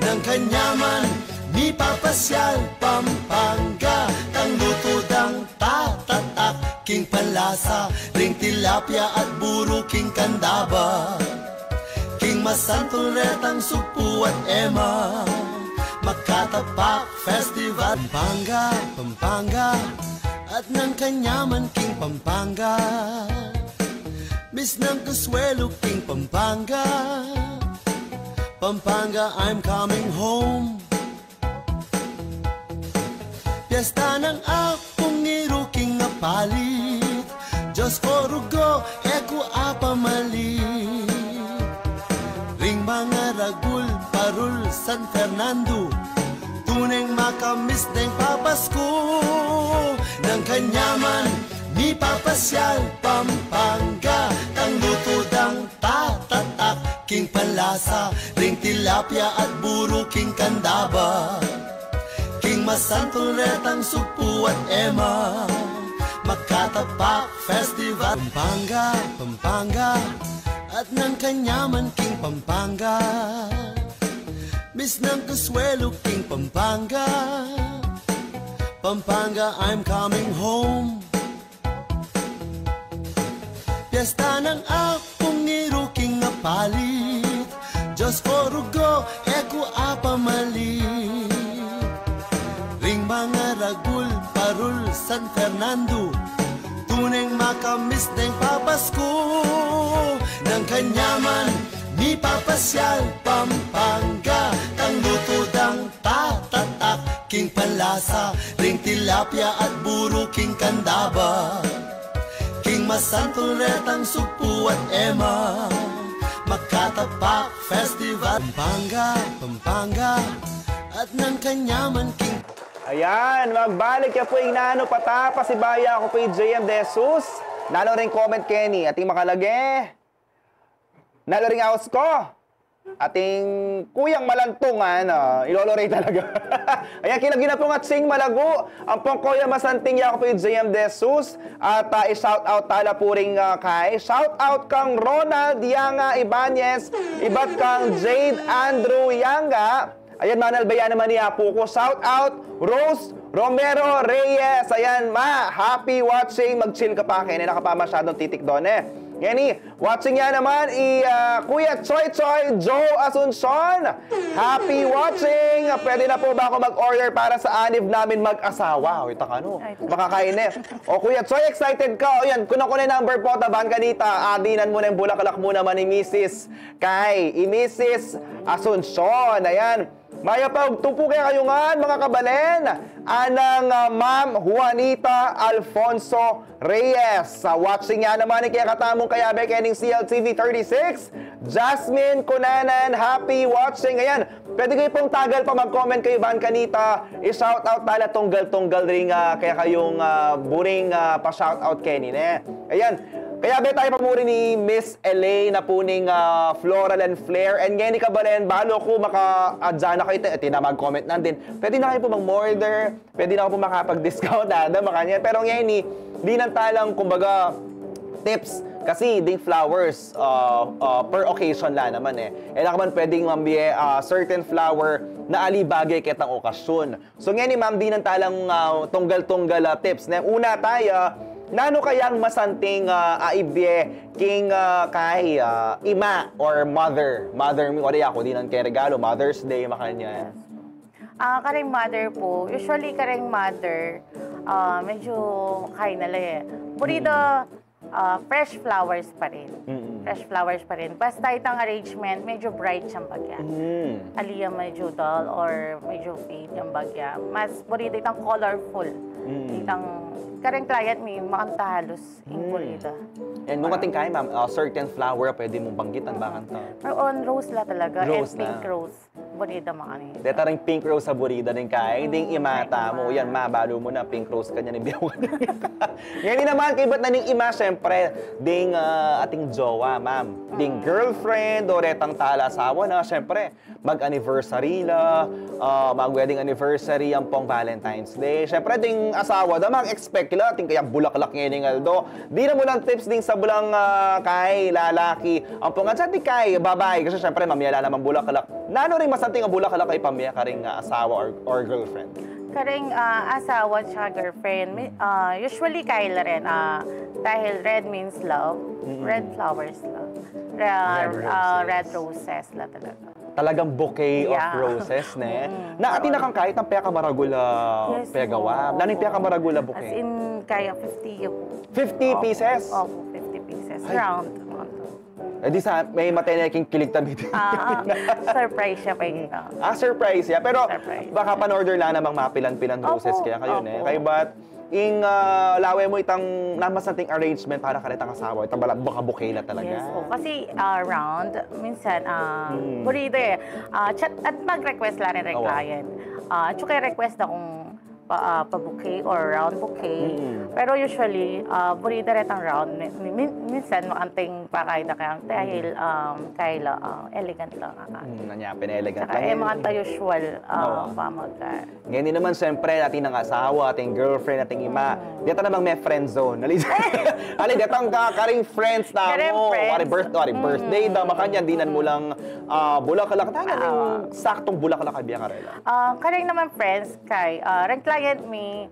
Nang kanyaman mipapasyal Pampanga, tang lutu dang tatatak king panlasa, ring tilapia at buru king kandaba. King masantul retang sugpu at ema, Makatapak Festival. Pampanga, Pampanga, at nang kanyaman king Pampanga. Misnang kuswelu king Pampanga. Pampanga, I'm coming home. Piesta nang Apu ngiru king apalit, Dios ko rugo, e ku apamalit. Ring mangaragul, parul, San Fernando, tuneng makamis deng papasku. Nang kanyaman mipapasyal Pampanga, tang lutu dang tatatak king panlasa, ring tilapia at buru king kandaba. King masantul retang sugpu at ema, Makatapak Festival. Pampanga, Pampanga, at nang kanyaman king Pampanga. Misnang kuswelu king Pampanga. Pampanga, I'm coming home. Piesta nang Apu ngiru king apalit, Dios ko rugo, e ku apamalit. Ring mangaragul, parul, San Fernando, tuneng makamis deng papasku. Nang kanyaman mipapasyal Pampanga, tang lutu dang tatatak king panlasa, ring tilapia at buru king kandaba. King masantul retang sugpu at ema, Makatapak Festival. Pampanga, Pampanga, at nang kanyaman king... Ayan, magbalik ya pu ing nanu pa ta, pasibayu ya ku pu i J M De Jesus. Nanu ring comment keni, ating makalage. Nanu ring aus ko. Ating kuyang malantung, ano, ilolore talaga. Ayan, kilagyu na pu nga Ching Malagu, ampong kuya masanting ya ku pu i J M De Jesus, at, ah, i-shout out tala pu ring, ah, kay, shout out kang Ronald Yanga Ibanez, ibat kang Jade Andrew Yanga. Ayan, manalbe ya naman i Apu ku. Shout out, Rose Romero Reyes. Ayan, ma, happy watching. Mag-chill ka pa, keni na ka pa masyadong titikdon, e. Ngeni, watching ya naman i, ah, Kuya Choy Choy Joe Asuncion. Happy watching. Pwede na po ba ako mag-order para sa anib namin mag-asawa? O, ita ka, no? Ay. Makakain, e. O, Kuya Choy, excited ka. O, yan, kuna-kuna number po, taban kanita. Adinan mu na ing bulaklak mu naman i Misis Kay, i Misis Asuncion. Ayan. Mayap a ugtu pu kekayu ngan, mga kabalen. Anang, ah, Ma'am Juanita Alfonso Reyes. Sa watching ya naman ing kekatamung kayabe kening C L T V thirty-six, Jasmine Cunanan, happy watching. Ayan, pwede kayu pung tagal pa mag-comment kayu ban kanita. I-shout out tala tunggal-tunggal ring, ah, kekayung, ah, buring, ah, pa-shout out keni, ne? Ayan, kayabe tayu pa muri ni Miss Elaine Apuning, ah, Floral and Flair. And ngeni, kabalen, balu ku maka-, ah, dyan na kayu, ti-, tina mag-comment na din. Pwede na kayu pu mang-order, pwede na kayu pu makapag-discount, ada, makanyan. Pero ngeni, dinan talang, kumbaga, tips. Kasi ding flowers, ah, ah, per occasion la naman, e. E la ka man pwedeng mambie, ah, certain flower na ali bage ketang okasyon. So, ngeni, ma'am, dinan talang, ah, tunggal-tunggal, ah, tips. Ne, una taya, nanu kayang masanting, ah, aibie king, ah, kay, ah, ima or mother? Mother mi, o di aku, dinan kay regalo, Mother's Day, makanyan. Ah, kareng mother pu, usually kareng mother, ah, medyo kay na la, e. Buri da, ah, fresh flowers pa rin. Mm. Fresh flowers pa rin. Basta itang arrangement, medyo bright yang bagya. Mm. Ali yang medyo dull or medyo fade yang bagya. Mas buri da itang colorful. Mm. Itang kareng client mi, makanta halos ing burida. And nung atin kaya, ma'am, ah, certain flower pwede mung banggitan, bakanta? Meron rose la talaga, and pink rose. Burida makanta. Deta ring pink rose a burida ning kaya, ding ima tamu, yan, ma, balu mu na, pink rose kanyan ing biyawan. Ngeni naman, kaybat na ning ima, syempre, ding, ah, ating jowa, ma'am. Ding girlfriend, o retang talasawa na, syempre, mag-anniversary la, ah, mag-wedding anniversary, ampong Valentine's Day. Syempre, ding asawa da, mag-expect la, atin kayang bulaklak ngening aldo. Dinan mu lang tips ding sablang, ah, kay lalaki. Ampong, at sa di kay babae, kasi syempre, mamie la namang bulaklak. Nanu ring masanting a bulaklak a ipamie karing, ah, asawa or, or girlfriend? Karing, ah, asawa tsaka girlfriend, mi-, ah, usually kay la rin, ah, dahil red means love, red flowers la. Re-, ah, red roses la talaga. Talagang bouquet of roses, ne? Na, atin na kang kahit ang pekamaragul a pegawa. Nanu ing pekamaragul a bouquet? As in, kaya fifty yung... Fifty pieces? Opo, fifty pieces. Round. Eh, di sa, may matene king kilig tabi. Ah, surprise siya pa yun. Ah, surprise siya. Pero baka pan-order la namang mapilan-pilan roses kaya kayu, ne? Kaybat, ing, ah, lawe mu itang namasanting arrangement para karetang asawa, itang bala-, baka bouquet la talaga. Yes, o. Kasi, ah, round, minsan, ah, burida eh. Ah, chat, at mag-request la rin ring client. Ah, tsaka request na kung pa, ah, pa-bouquet or round bouquet. Pero usually, ah, burida retang round. Min-, min-, minsan, makanting pakay na kaya dahil, um, kaya la, ah, elegant lang. Anya, pin-elegant lang. Tsaka, eh, makanta usual, ah, pamagka. Ngeni naman, siyempre, atin nang asawa, ating girlfriend, ating ima. Deta namang me friend zone. Ali, ali, detang ka, karing friends tamu. Karing friends. Wari birth-, wari birthday da, makanyan, dinan mu lang, ah, bulaklak. Talagang saktong bulaklak a bie karela. Ah, karing naman friends, kay, ah, reng client mi,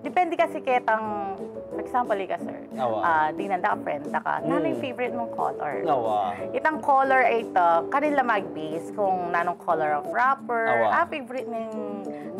depende kasi ketang, for example, ika, sir. Awa. Ah, dinan da ka, friend da ka. Nanu ing favorite mung color? Awa. Itang color ay ita, karela mag-base kung nanung color of wrapper. Awa. Ah, favorite ning,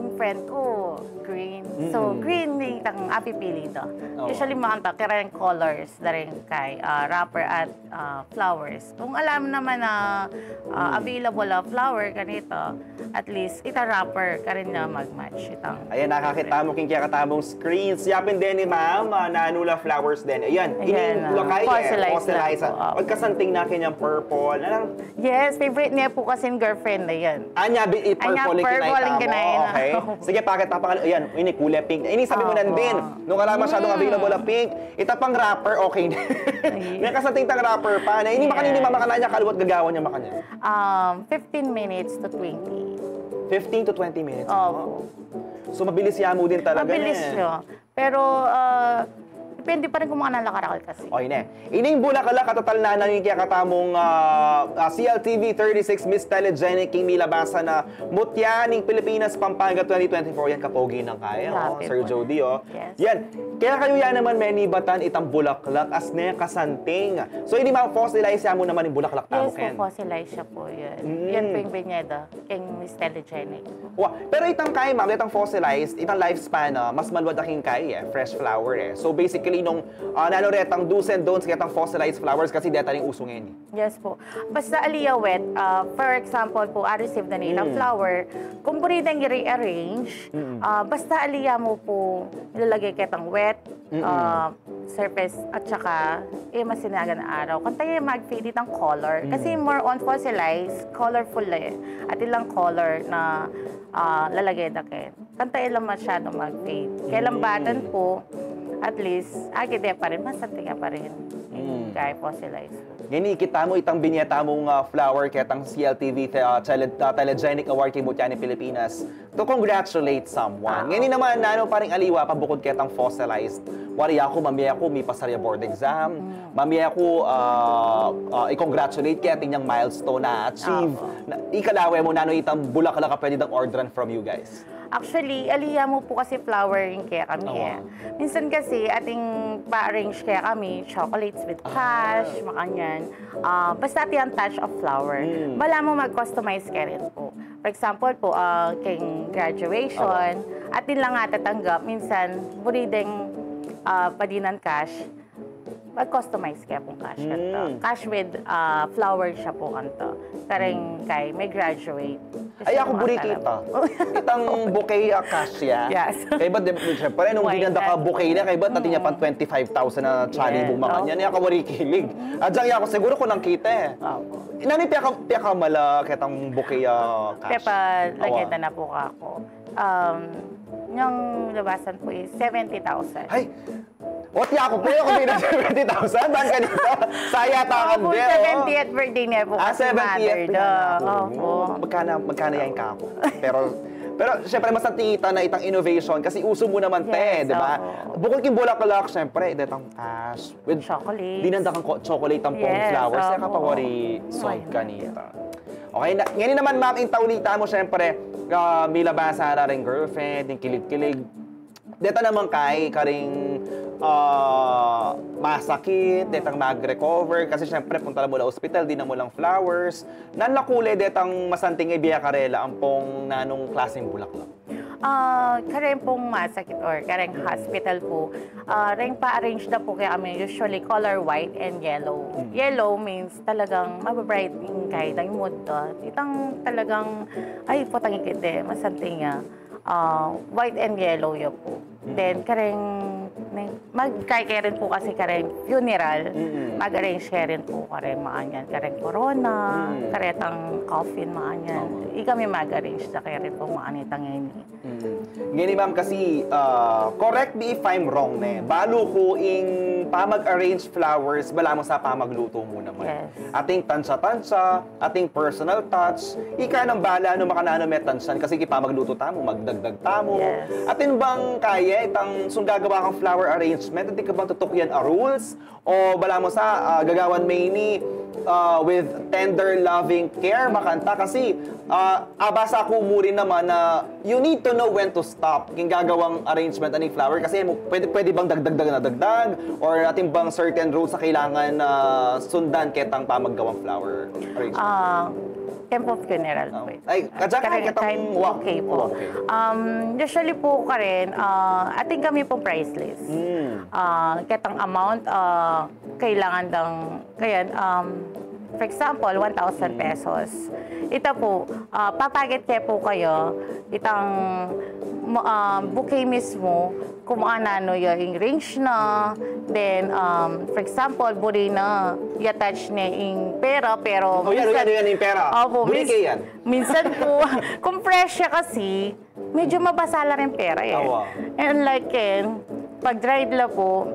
ning friend ku, green. So, green ning itang apipili da. Awa. Usually, makanta, kareng colors da rin kay, ah, wrapper at ah, flowers. Kung alam naman na, ah, available a flower, ganito, at least, ita wrapper, karela mag-match itang. Ayan, nakakita mu king kekatamung screens. Yapin deni, ma'am, ah, nanu la flowers deni. Ayan, ini, ah, lakay, eh, fossilized la. Fossilized, ah. At kasanting na kenyang purple. Anong... Yes, favorite ne pu kasi ning girlfriend na yan. Anya, bi-, i-purple ing kinakit mu. Anya, purple ing kinakit mu. Okay. Sige, pakit pa, ayan, ini kule pink. Ini sabi mu nandin, nung ala masyadung available a pink, ita pang wrapper, okay na. Ay. May kasanting tang wrapper pa. Na ini makanini, ma'am, makanyan, kalua't gagawan ne makanyan? Um, fifteen minutes to twenty. Fifteen to twenty minutes, no? Opo. So, mabilis ya mu din talaga, ne? Mabilis siya. Pero, ah, depende pa rin kung makanyan la karakal kasi. Oy, ne. Ining bulaklak a tatalnan na ning kekatamung, ah, ah, C L T V thirty-six Miss Telegenic king milabasan a Mutya ning Pilipinas, Pampanga twenty twenty-four. Yan, kapogi nang kaya, oh, Sir Jody, oh. Yes. Yan. Kaya kayu ya naman menibatan itang bulaklak as ne kasanting. So, ini ma-fossilize ya mu naman ing bulaklak tamu, Ken? Yes po, fossilize siya po yan. Mm. Yan po yung binyeda, keng Miss Telegenic. Wa, pero itang kaya, ma'am, itang fossilized, itang lifespan, ah, mas maluad a king kaya, eh, fresh flower, eh. So, basically, nung, ah, nanu retang do's and don'ts ketang fossilized flowers kasi deta ring uso ngeni. Yes po. Basta ali ya wet, ah, for example po, I received the native flower. Kung buri deng i-rearrange, ah, basta ali ya mu po ilalagay ketang wet, ah, surface at saka, eh, masinagan a araw. Kanta ya mag-fade itang color. Kasi more on fossilized, colorful la eh. At ilang color na, ah, lalagay da ken. Kanta e la masyadung mag-fade. Kaya lambatan po, at least, agad e pa rin, masanting e pa rin. Kaya fossilized po. Ngeni, kita mu itang binie tamung, ah, flower ketang C L T V te-, ah, tele-, ah, Telegenic Award king Mutya ning Pilipinas to congratulate someone. Ngeni naman, nanu pa ring aliwa pa bukod ketang fossilized? Wari aku, mamie aku, mipasar ya board exam. Mamie aku, ah, ah, i-congratulate ke atin yang milestone na achieve. Na, ikalawe mu, nanu itang bulaklak a pwede dang orderan from you guys? Actually, ali ya mu po kasi flowering kekami e. Minsan kasi, atin pa-arrange kekami, chocolates with cash, makanyan. Ah, basta atin yang touch of flower. Bala mu mag-customize ke rin po. For example po, ah, keng graduation, atin lang atatanggap, minsan, buri deng, ah, padinan cash. pag-customize kaya pung cash kanita. Cash with, ah, flower siya pu kanita. Kareng kay may graduate. Ay, aku buri kita. Itang bouquet a cash ya. Yes. Kaybat, di, siyempre, nung dinanda ka bouquet na, kaybat, atin ya pang twenty-five thousand na tsali bu makanyan. Ay, aku buri kilig. At dyan aku siguro kung nang kita eh. Nani piyaka, piyaka mala ketang bouquet a cash? Pepa, lagyan na pu kako. Um, yung labasan pu is seventy thousand. Ay! Oti aku pu, aku din seventy thousand, bang kanita. Saya tangan Opo, de, oh. Seventieth birthday niya pu. Ah, Kasi seventieth mother birthday da. niya pu. Opo. Magkana, magkana yan kako? Pero, pero, syempre, mas nakita na itang innovation kasi uso mu naman te, Yes, di ba? opo. Bukod king bulaklak, syempre, detang cash. With Chocolates. Dinanda kang ko- chocolate ang pong Yes, flowers, kaya opo. kapawari sold Ay. Kanita. Okay, na, ngayon naman, ma'am, ing tauli tamu, syempre, ah, milabasa na ring girlfriend, ing kilig-kilig. Deta naman kay, karing, ah, masakit, detang mag-recover, kasi syempre, punta la mu la hospital, dinan mu lang flowers. Nanung kule detang masanting ibie karela ampong nanung klaseng bulaklak? Ah, kareng pung masakit or kareng hospital pu, ah, reng pa-arrange da pu kaya kami usually color white and yellow. Yellow means talagang mababright ing kay dang mood da. Itang talagang, ay, potang ikit de, masanting ya. Ah, white and yellow ya pu. Then, kareng, ne- magkay-kay rin pu kasi kareng funeral, mag-arrange kay rin pu kareng makanyan, kareng corona, karetang coffin makanyan. Ikami mag-arrange da kay rin pu makanitang ini. Ngeni, ma'am, kasi, ah, correct me if I'm wrong, ne. Balu ku ing pamag-arrange flowers, balamu sa pamagluto mu naman. Yes. Ating tansa-tansa, ating personal touch, ika nang bala, ano makananu me tansan, kasi kipamagluto tamu, magdagdag tamu. Yes. Atin bang kaya, itang sung gagawa kang flower arrangement, atin ka bang tutukyan a rules? O balamu sa, ah, gagawan me ini, ah, with tender, loving care, makanta, kasi, ah, abasa ku mu rin naman na you need to know when to stop king gagawang arrangement aning flower, kasi mu- pwede, pwede bang dagdag na dagdag, or atin bang certain rules a kailangan na sundan ketang pamaggawang flower arrangement? Ah, tempo funeral pu. Ay, kadya ka, Kareng ketang time, wa- okay pu. Okay. Um, usually pu karen, ah, atin kami pung price list. Ah, ketang amount, ah, kailangan dang, kaya, um, for example, one thousand pesos. Ita pu, ah, papakit ke pu kayu, itang, mo- ah, bouquet mismu, kung nanu ya ing range na, then, um, for example, buri na, i-attach ne ing pera, pero Oh, yan, minsan yan, yan, ing pera. Opo, Buri mins- ke yan. Minsan pu, kung fresh ya kasi, medyo mabasa la rin pera eh. Awa. And like, eh, pag dried la pu,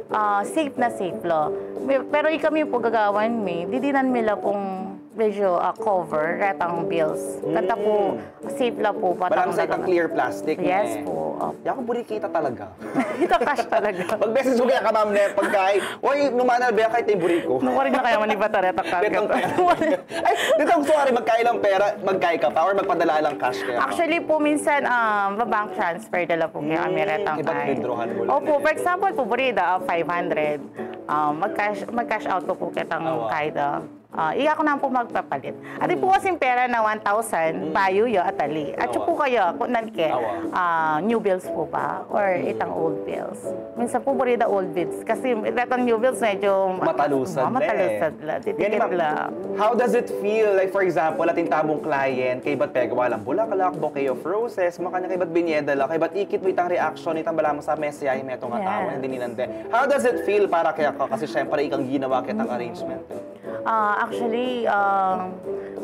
ah, safe na safe la. Me- Pero ikami pu gagawan mi, didinan mi la pung medyo, ah, cover, retang bills. Kanta pu, safe la pu, Balamu sa itang talaga. Clear plastic, Yes ne. Pu. Oh. Yaku buri kita talaga. Ita cash talaga. Pag beses mu kaya ka, ma'am, ne, pagkay, uy, nung manalbe ka, ita ing buri ku. Nung karin na kaya maniba ta retang Retang karga. Ay, dito gusto ka rin magkay lang pera, magkay ka pa, or magpadala lang cash kaya ka? Actually pu, minsan, um, ba-bank transfer da la pu kaya kami retang Iba't ay. withdrawhan mu lang Opo, eh. For example pu, buri da, ah, five hundred. Ah, mag-cash, mag-cash out ku pu ketang Awa. kay da. Ah, iya ku naman pu magpapalit. Atin pu kasing pera na one thousand, bayu ya, atali. At Awa. Pu kaya, kung nan ke, Awa. ah, new bills pu ba? Or itang old bills? Minsan pu buri da old bills. Kasi retang new bills medyo ma- Matalusad ma- la eh. Matalusad la. Ganyan, Titikit ma'am. La. How does it feel? Like, for example, atin tamung client, kaybat pegwa lang bulaklak, bouquet of roses, makanya kaybat binie da la, kaybat ikit mu itang reaction, itang balamu sa mesya, metung a tau, Yes. hindi ninande. How does it feel para kaya ka? Kasi syempre, ikang ginawa ketang arrangement. Ah, actually, ah,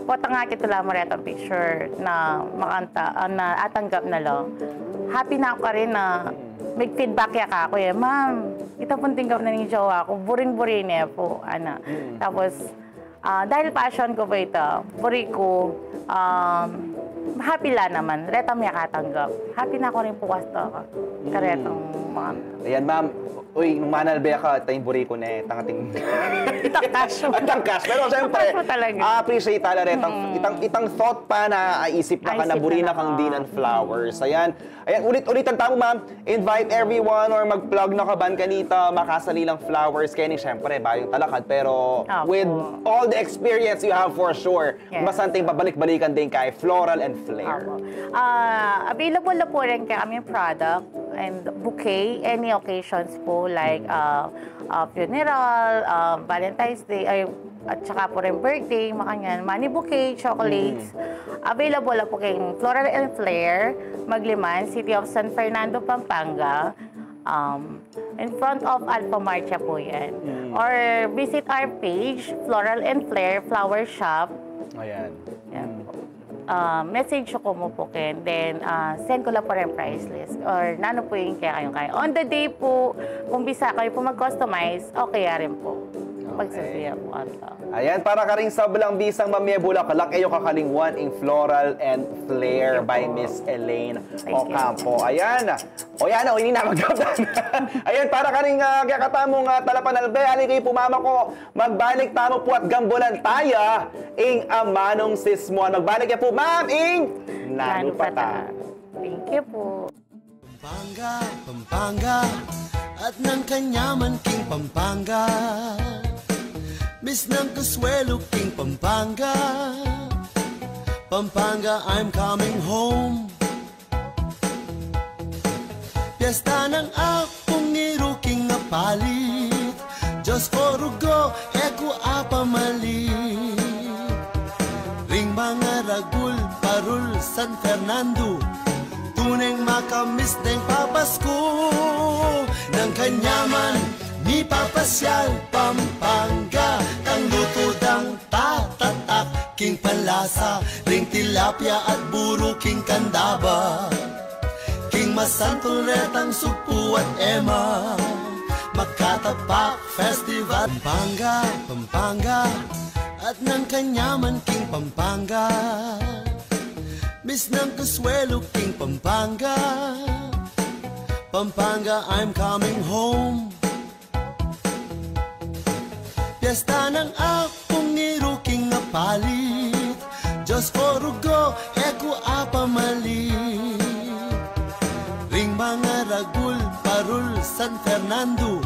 potang akit la mu retang picture na makanta, ah, na atanggap na la. Happy na ku karin na may feedback ya kaku eh, "Ma'am, ita pung tinggap na ning jowa ku, buring-buri ne pu," ana. Tapos, ah, dahil passion ku pu ita, buri ku, um, happy la naman, retang miyakatanggap. Happy na ku karin pu kasta karetang mga Ayan, ma'am. Uy, nung manalbe ka, ita ing buri ku ne, itang ating Itang cash. Itang cash. Pero syempre, Cash mo talaga. Ah, appreciate tala retang, itang, itang thought pa na aisip na ka na Aisip buri na na kang ka. Dinan Flowers. Ayan. Ayan, ulit-ulitan tamu, ma'am. Invite everyone or mag-plug na ka ban kanita, makasali lang flowers. Kaya ni, syempre, bayung talakad. Pero Opo. With all the experience you have for sure, Yes. masanting babalik-balikan din kay Floral and Flair. Opo. Ah, available na pu rin kaya kami product. and bouquet, any occasions po, like, uh, uh, funeral, uh, Valentine's Day, ay, at saka po rin birthday, makanyan. Money bouquet, chocolates. Available na po kayong Floral and Flair, Magliman, City of San Fernando, Pampanga. Um, in front of Alpha Mart siya po yan. Or visit our page, Floral and Flair Flower Shop. Ayan. Yan po. Ah, message ko mu po, Ken. Then, ah, send ko lang po rin price list. Or nanu po yung kaya kayong kaya. On the day po, kung bisa kayo po mag-customize, okay ya rin po. Pagsabihan po ato. Ayan, para karing sablang bisang mamie bulaklak, e yu kakalingwan ing Floral and Flair by Miss Elaine Ocampo. Ayan. O yan, o, ini na magkabdan. Ayan, para karing, ah, kaya katamung, ah, talapanalbe, ali kayu pumamako. Magbalik tamu pu at gambulan taya ing amanung sismuan. Magbalik ya pu, ma'am, ing Nanu Pa Ta. Thank you po. Pampanga, Pampanga, at nang kanyaman king Pampanga. Miss nang Consuelo king Pampanga. Pampanga, I'm coming home. Piesta nang Apung i ruking apalit, Dios ko rugo, e ku apamalit. Ring mangaragul parul San Fernando, tuneng makamiss deng papasku. Nang kanyaman mipapasyal Pampanga, tang lutu dang tatatak king panlasa, ring tilapia at buru king kandaba. King masantul retang sugpu at ema, Makatapak Festival. Pampanga, Pampanga, at nang kanyaman king Pampanga. Miss nang Consuelo king Pampanga. Pampanga, I'm coming home. Piesta nang Apung i ruking apalit, Dios ko rugo, e ku apamalit. Ring mangaragul parul San Fernando,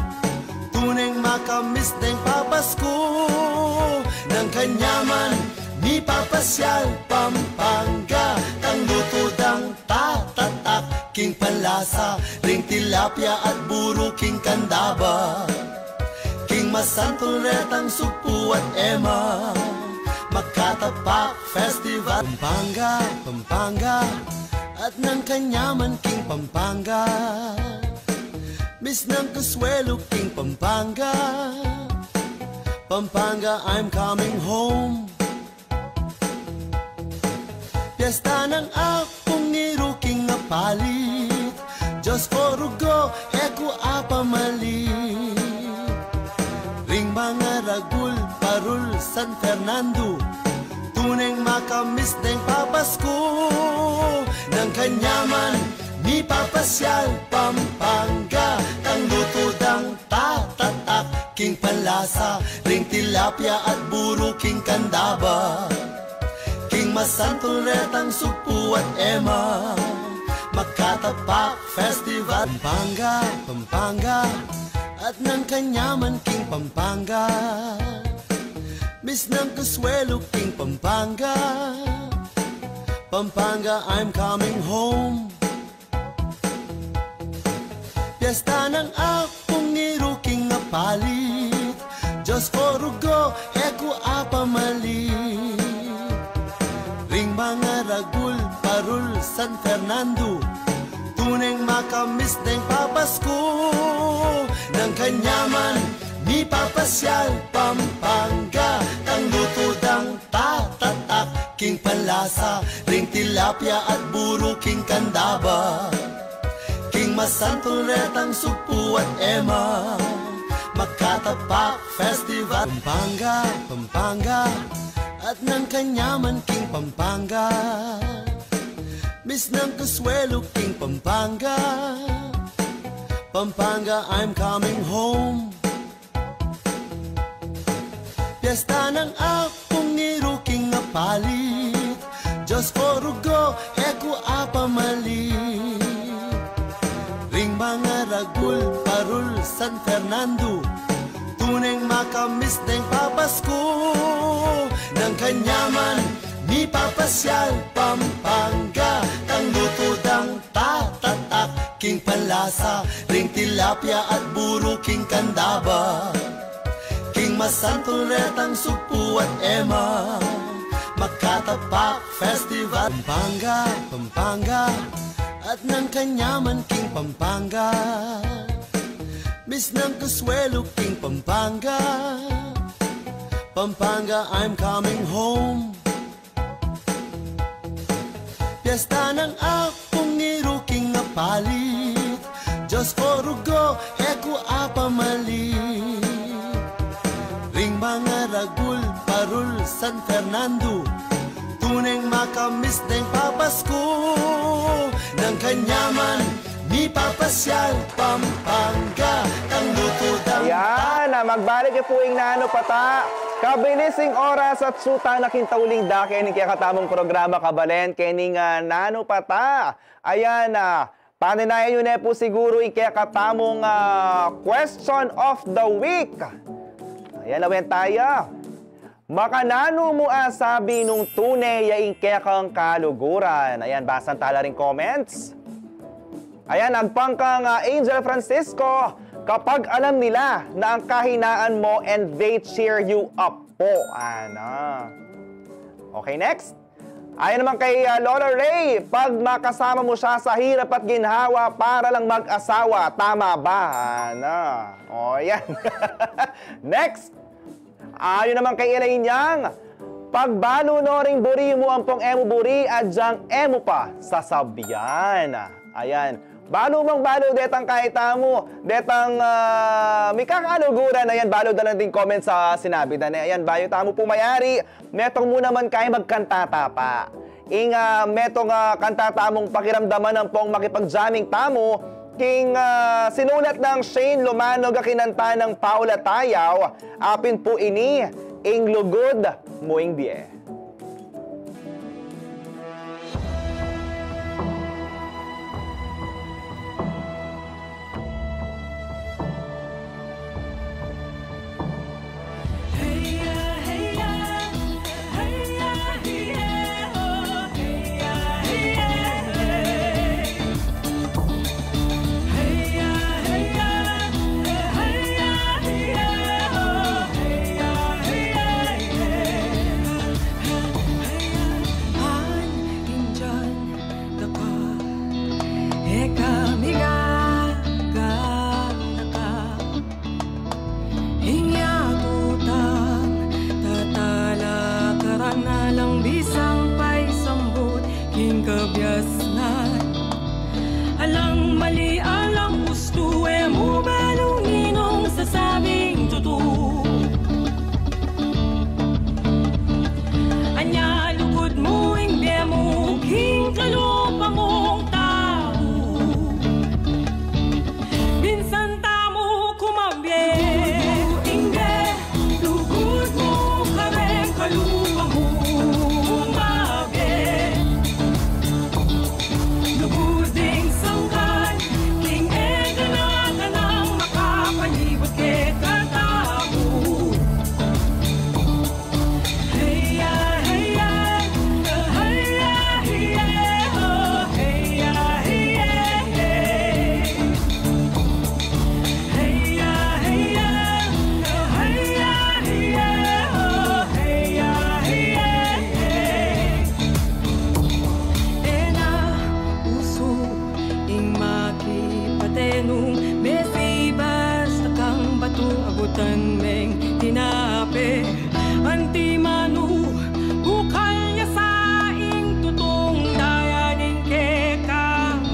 tuneng makamiss deng papasku. Nang kanyaman mipapasyal Pampanga, tang lutu dang tatatak king panlasa, ring tilapia at buru king kandaba. King masantul retang sugpu at ema, Makatapak Festival. Pampanga, Pampanga, at nang kanyaman king Pampanga. Miss nang Consuelo king Pampanga. Pampanga, I'm coming home. Piesta nang Apung i ruking apalit, Dios ko rugo, e ku apamalit. Ring mangaragul parul San Fernando, tuneng makamiss deng papasku. Nang kanyaman mipapasyal Pampanga, tang lutu dang tatatak king panlasa, ring tilapia at buru king kandaba. King masantul retang sugpu at ema, Makatapak Festival. Pampanga, Pampanga, at nang kanyaman king Pampanga. Miss nang Consuelo king Pampanga. Pampanga, I'm coming home. Piesta nang Apung i ruking apalit, Dios ko rugo, e ku apamalit. Ring mangaragul parul San Fernando, tuneng makamiss deng papasku. Nang kanyaman mipapasyal Pampanga, tang lutu dang tatatak king panlasa, ring tilapia at buru king kandaba. King masantul retang sugpu at ema, Makatapak Festival. Pampanga, Pampanga, at nang kanyaman king Pampanga. Miss nang Consuelo king Pampanga. Pampanga, I'm coming home. Piesta nang Apung i ruking apalit, Dios ko rugo, e ku apamalit. Ring mangaragul parul San Fernando, tuneng makamiss deng papasku. Nang kanyaman mipapasyal Pampanga, tang lutu dang tatatak King panlasa ring tilapia at buru king kandaba, king masantul retang sugpu at ema, Makatapak Festival. Pampanga, Pampanga, at nang kanyaman king Pampanga, misnang kasuelu king Pampanga. Pampanga, I'm coming home. Piesta nang Apung Ngiru king apalit, Dios ko rugo, e ku apamalit. Ring mangaragul, parul, San Fernando, tuneng makamiss deng papasku. Nang kanyaman mipapasyal Pampanga, tang lutu dang Yan, ah, magbalik ya pu ing Nanu Pata. Kabilis ing oras at suta na king tauling dake ning kekatamung programa, kabalen, kening, ah, Nanu Pata. Ayan, ah, paninayan yu ne pu siguru ing kekatamung, ah, question of the week. Ayan, awen taya. Makananu mu asabi nung tune ya ing kekang kaluguran? Ayan, basan tala ring comments. Ayan, agpang kang, ah, Angel Francisco, kapag alam nila na ang kahinaan mo and they cheer you up po. Ana. Okay, next. Ayan naman kay, ah, Lola Ray, pag makasama mo siya sa hirap at ginhawa para lang mag-asawa. Tama ba? Ana. O, yan. Next. Ayon naman kay Elaine Yang, pagbalu no ring buri mu ampong e mu buri, agyang e mu pa sasabyan. Ayan. Balu mang balu detang kaita mu, detang, ah, mikakaluguran, ayan, balu da lang ding comment sa sinabi da ne. Ayan, bayu tamu pu mayari, metung mu naman kaya magkanta ta pa. Ing, ah, metung, ah, kanta tamung pakiramdaman ampong makipag-jamming tamu, king, ah, sinulat nang Shane Lomanog a kinanta nang Paula Tayaw, apin pu ini, Ing Lugud Mu Ing Bie. Inya tutang tatalakaran, alang bisang paisambut king kabiasnan. Alang mali, alang ustu, e mu balu ninung sasabing tutu. Anya lugud mu ing bie mu king kalupa mung tau. Minsan tamu kumabie. Lugud mu ing bie, lugud mu kareng kalupa mung mabie. Lugud ding sangkan king e ka na kanang makapalibut kekatamu. E na usu ing makipate nung mesi basta kang batu, agutan meng tinape. Antimanu, bukal ya sa ing tutung daya ning kekang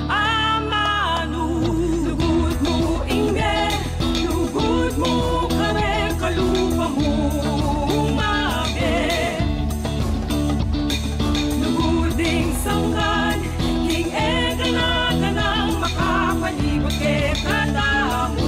amanu. Lugud mu ing bie, lugud mu kareng kalupa mung mabie. Lugud ding sangkan king e ka na kanang makapalibut kekatamu.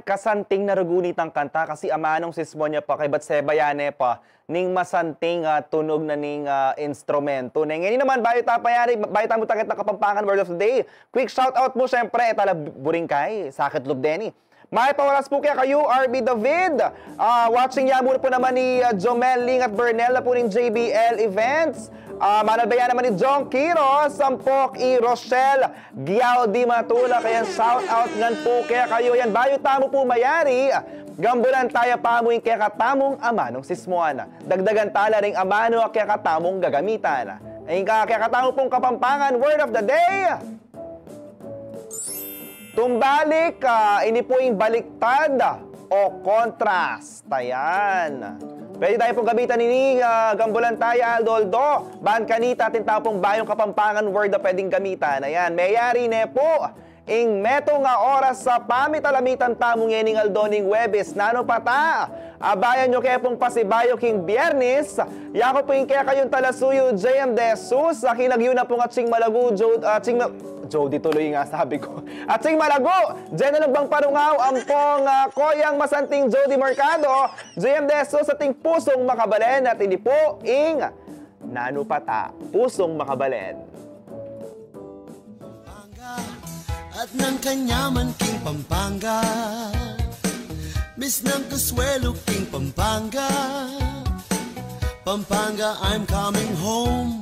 kasanting na rugu nitang kanta kasi amanung sismon ya pa kaybat sebayan ne pa ning masanting, ah, tunug na ning, ah, instrumento. Neng, ini naman, bayu ta payari, bayu tamu taket na Kapampangan Word of the Day. Quick shout out mu, syempre, e tala buring kay, sakit lub deni. Mayap a oras pu kekayu, R B David. Ah, watching ya mu pu naman ni, ah, Jomel Ling at Bernel na pu ning J B L Events. Ah, manalbe ya naman ni John Quiros, Sampok, i Rochelle Giao di Matula, kaya shout out ngan pu kekayu. Yan, bayu tamu pu mayari, gambulan taya pa mu ing kekatamung amanung sismon. Dagdagan tala ring amanu a kekatamung gagamitan. Ing ka-, kekatamu pung Kapampangan word of the day, tumbalik, ah, ini pu ing baliktad o kontras. Ayan. Pwede tayu pung gamitan ini, ah, gambulan taya aldo-aldo. Ban kanita atin tamu pung bayung Kapampangan word a pwedeng gamitan. Ayan, meyari ne pu ing metung a oras a pamitalamitan tamu ngening aldo ning Huwebes. Nanu pa ta? Abayan yu ke pung pasibayu king Biernes. Yaku pu ing kekayung talasuyu, J M De Jesus. Aki lagyu na pung atsing malagu, Jo-, atsing ma-, Jody tuloy nga sabi ku. Atsing malagu, Jenna Lumbang Parungaw, ampong, ah, koyang masanting Jody Mercado, J M De Jesus, ating pusung makabalen, at ini pu ing nanu pa ta, pusung makabalen. Pampanga, at nang kanyaman king Pampanga. Miss nang kasuelu king Pampanga. Pampanga, I'm coming home.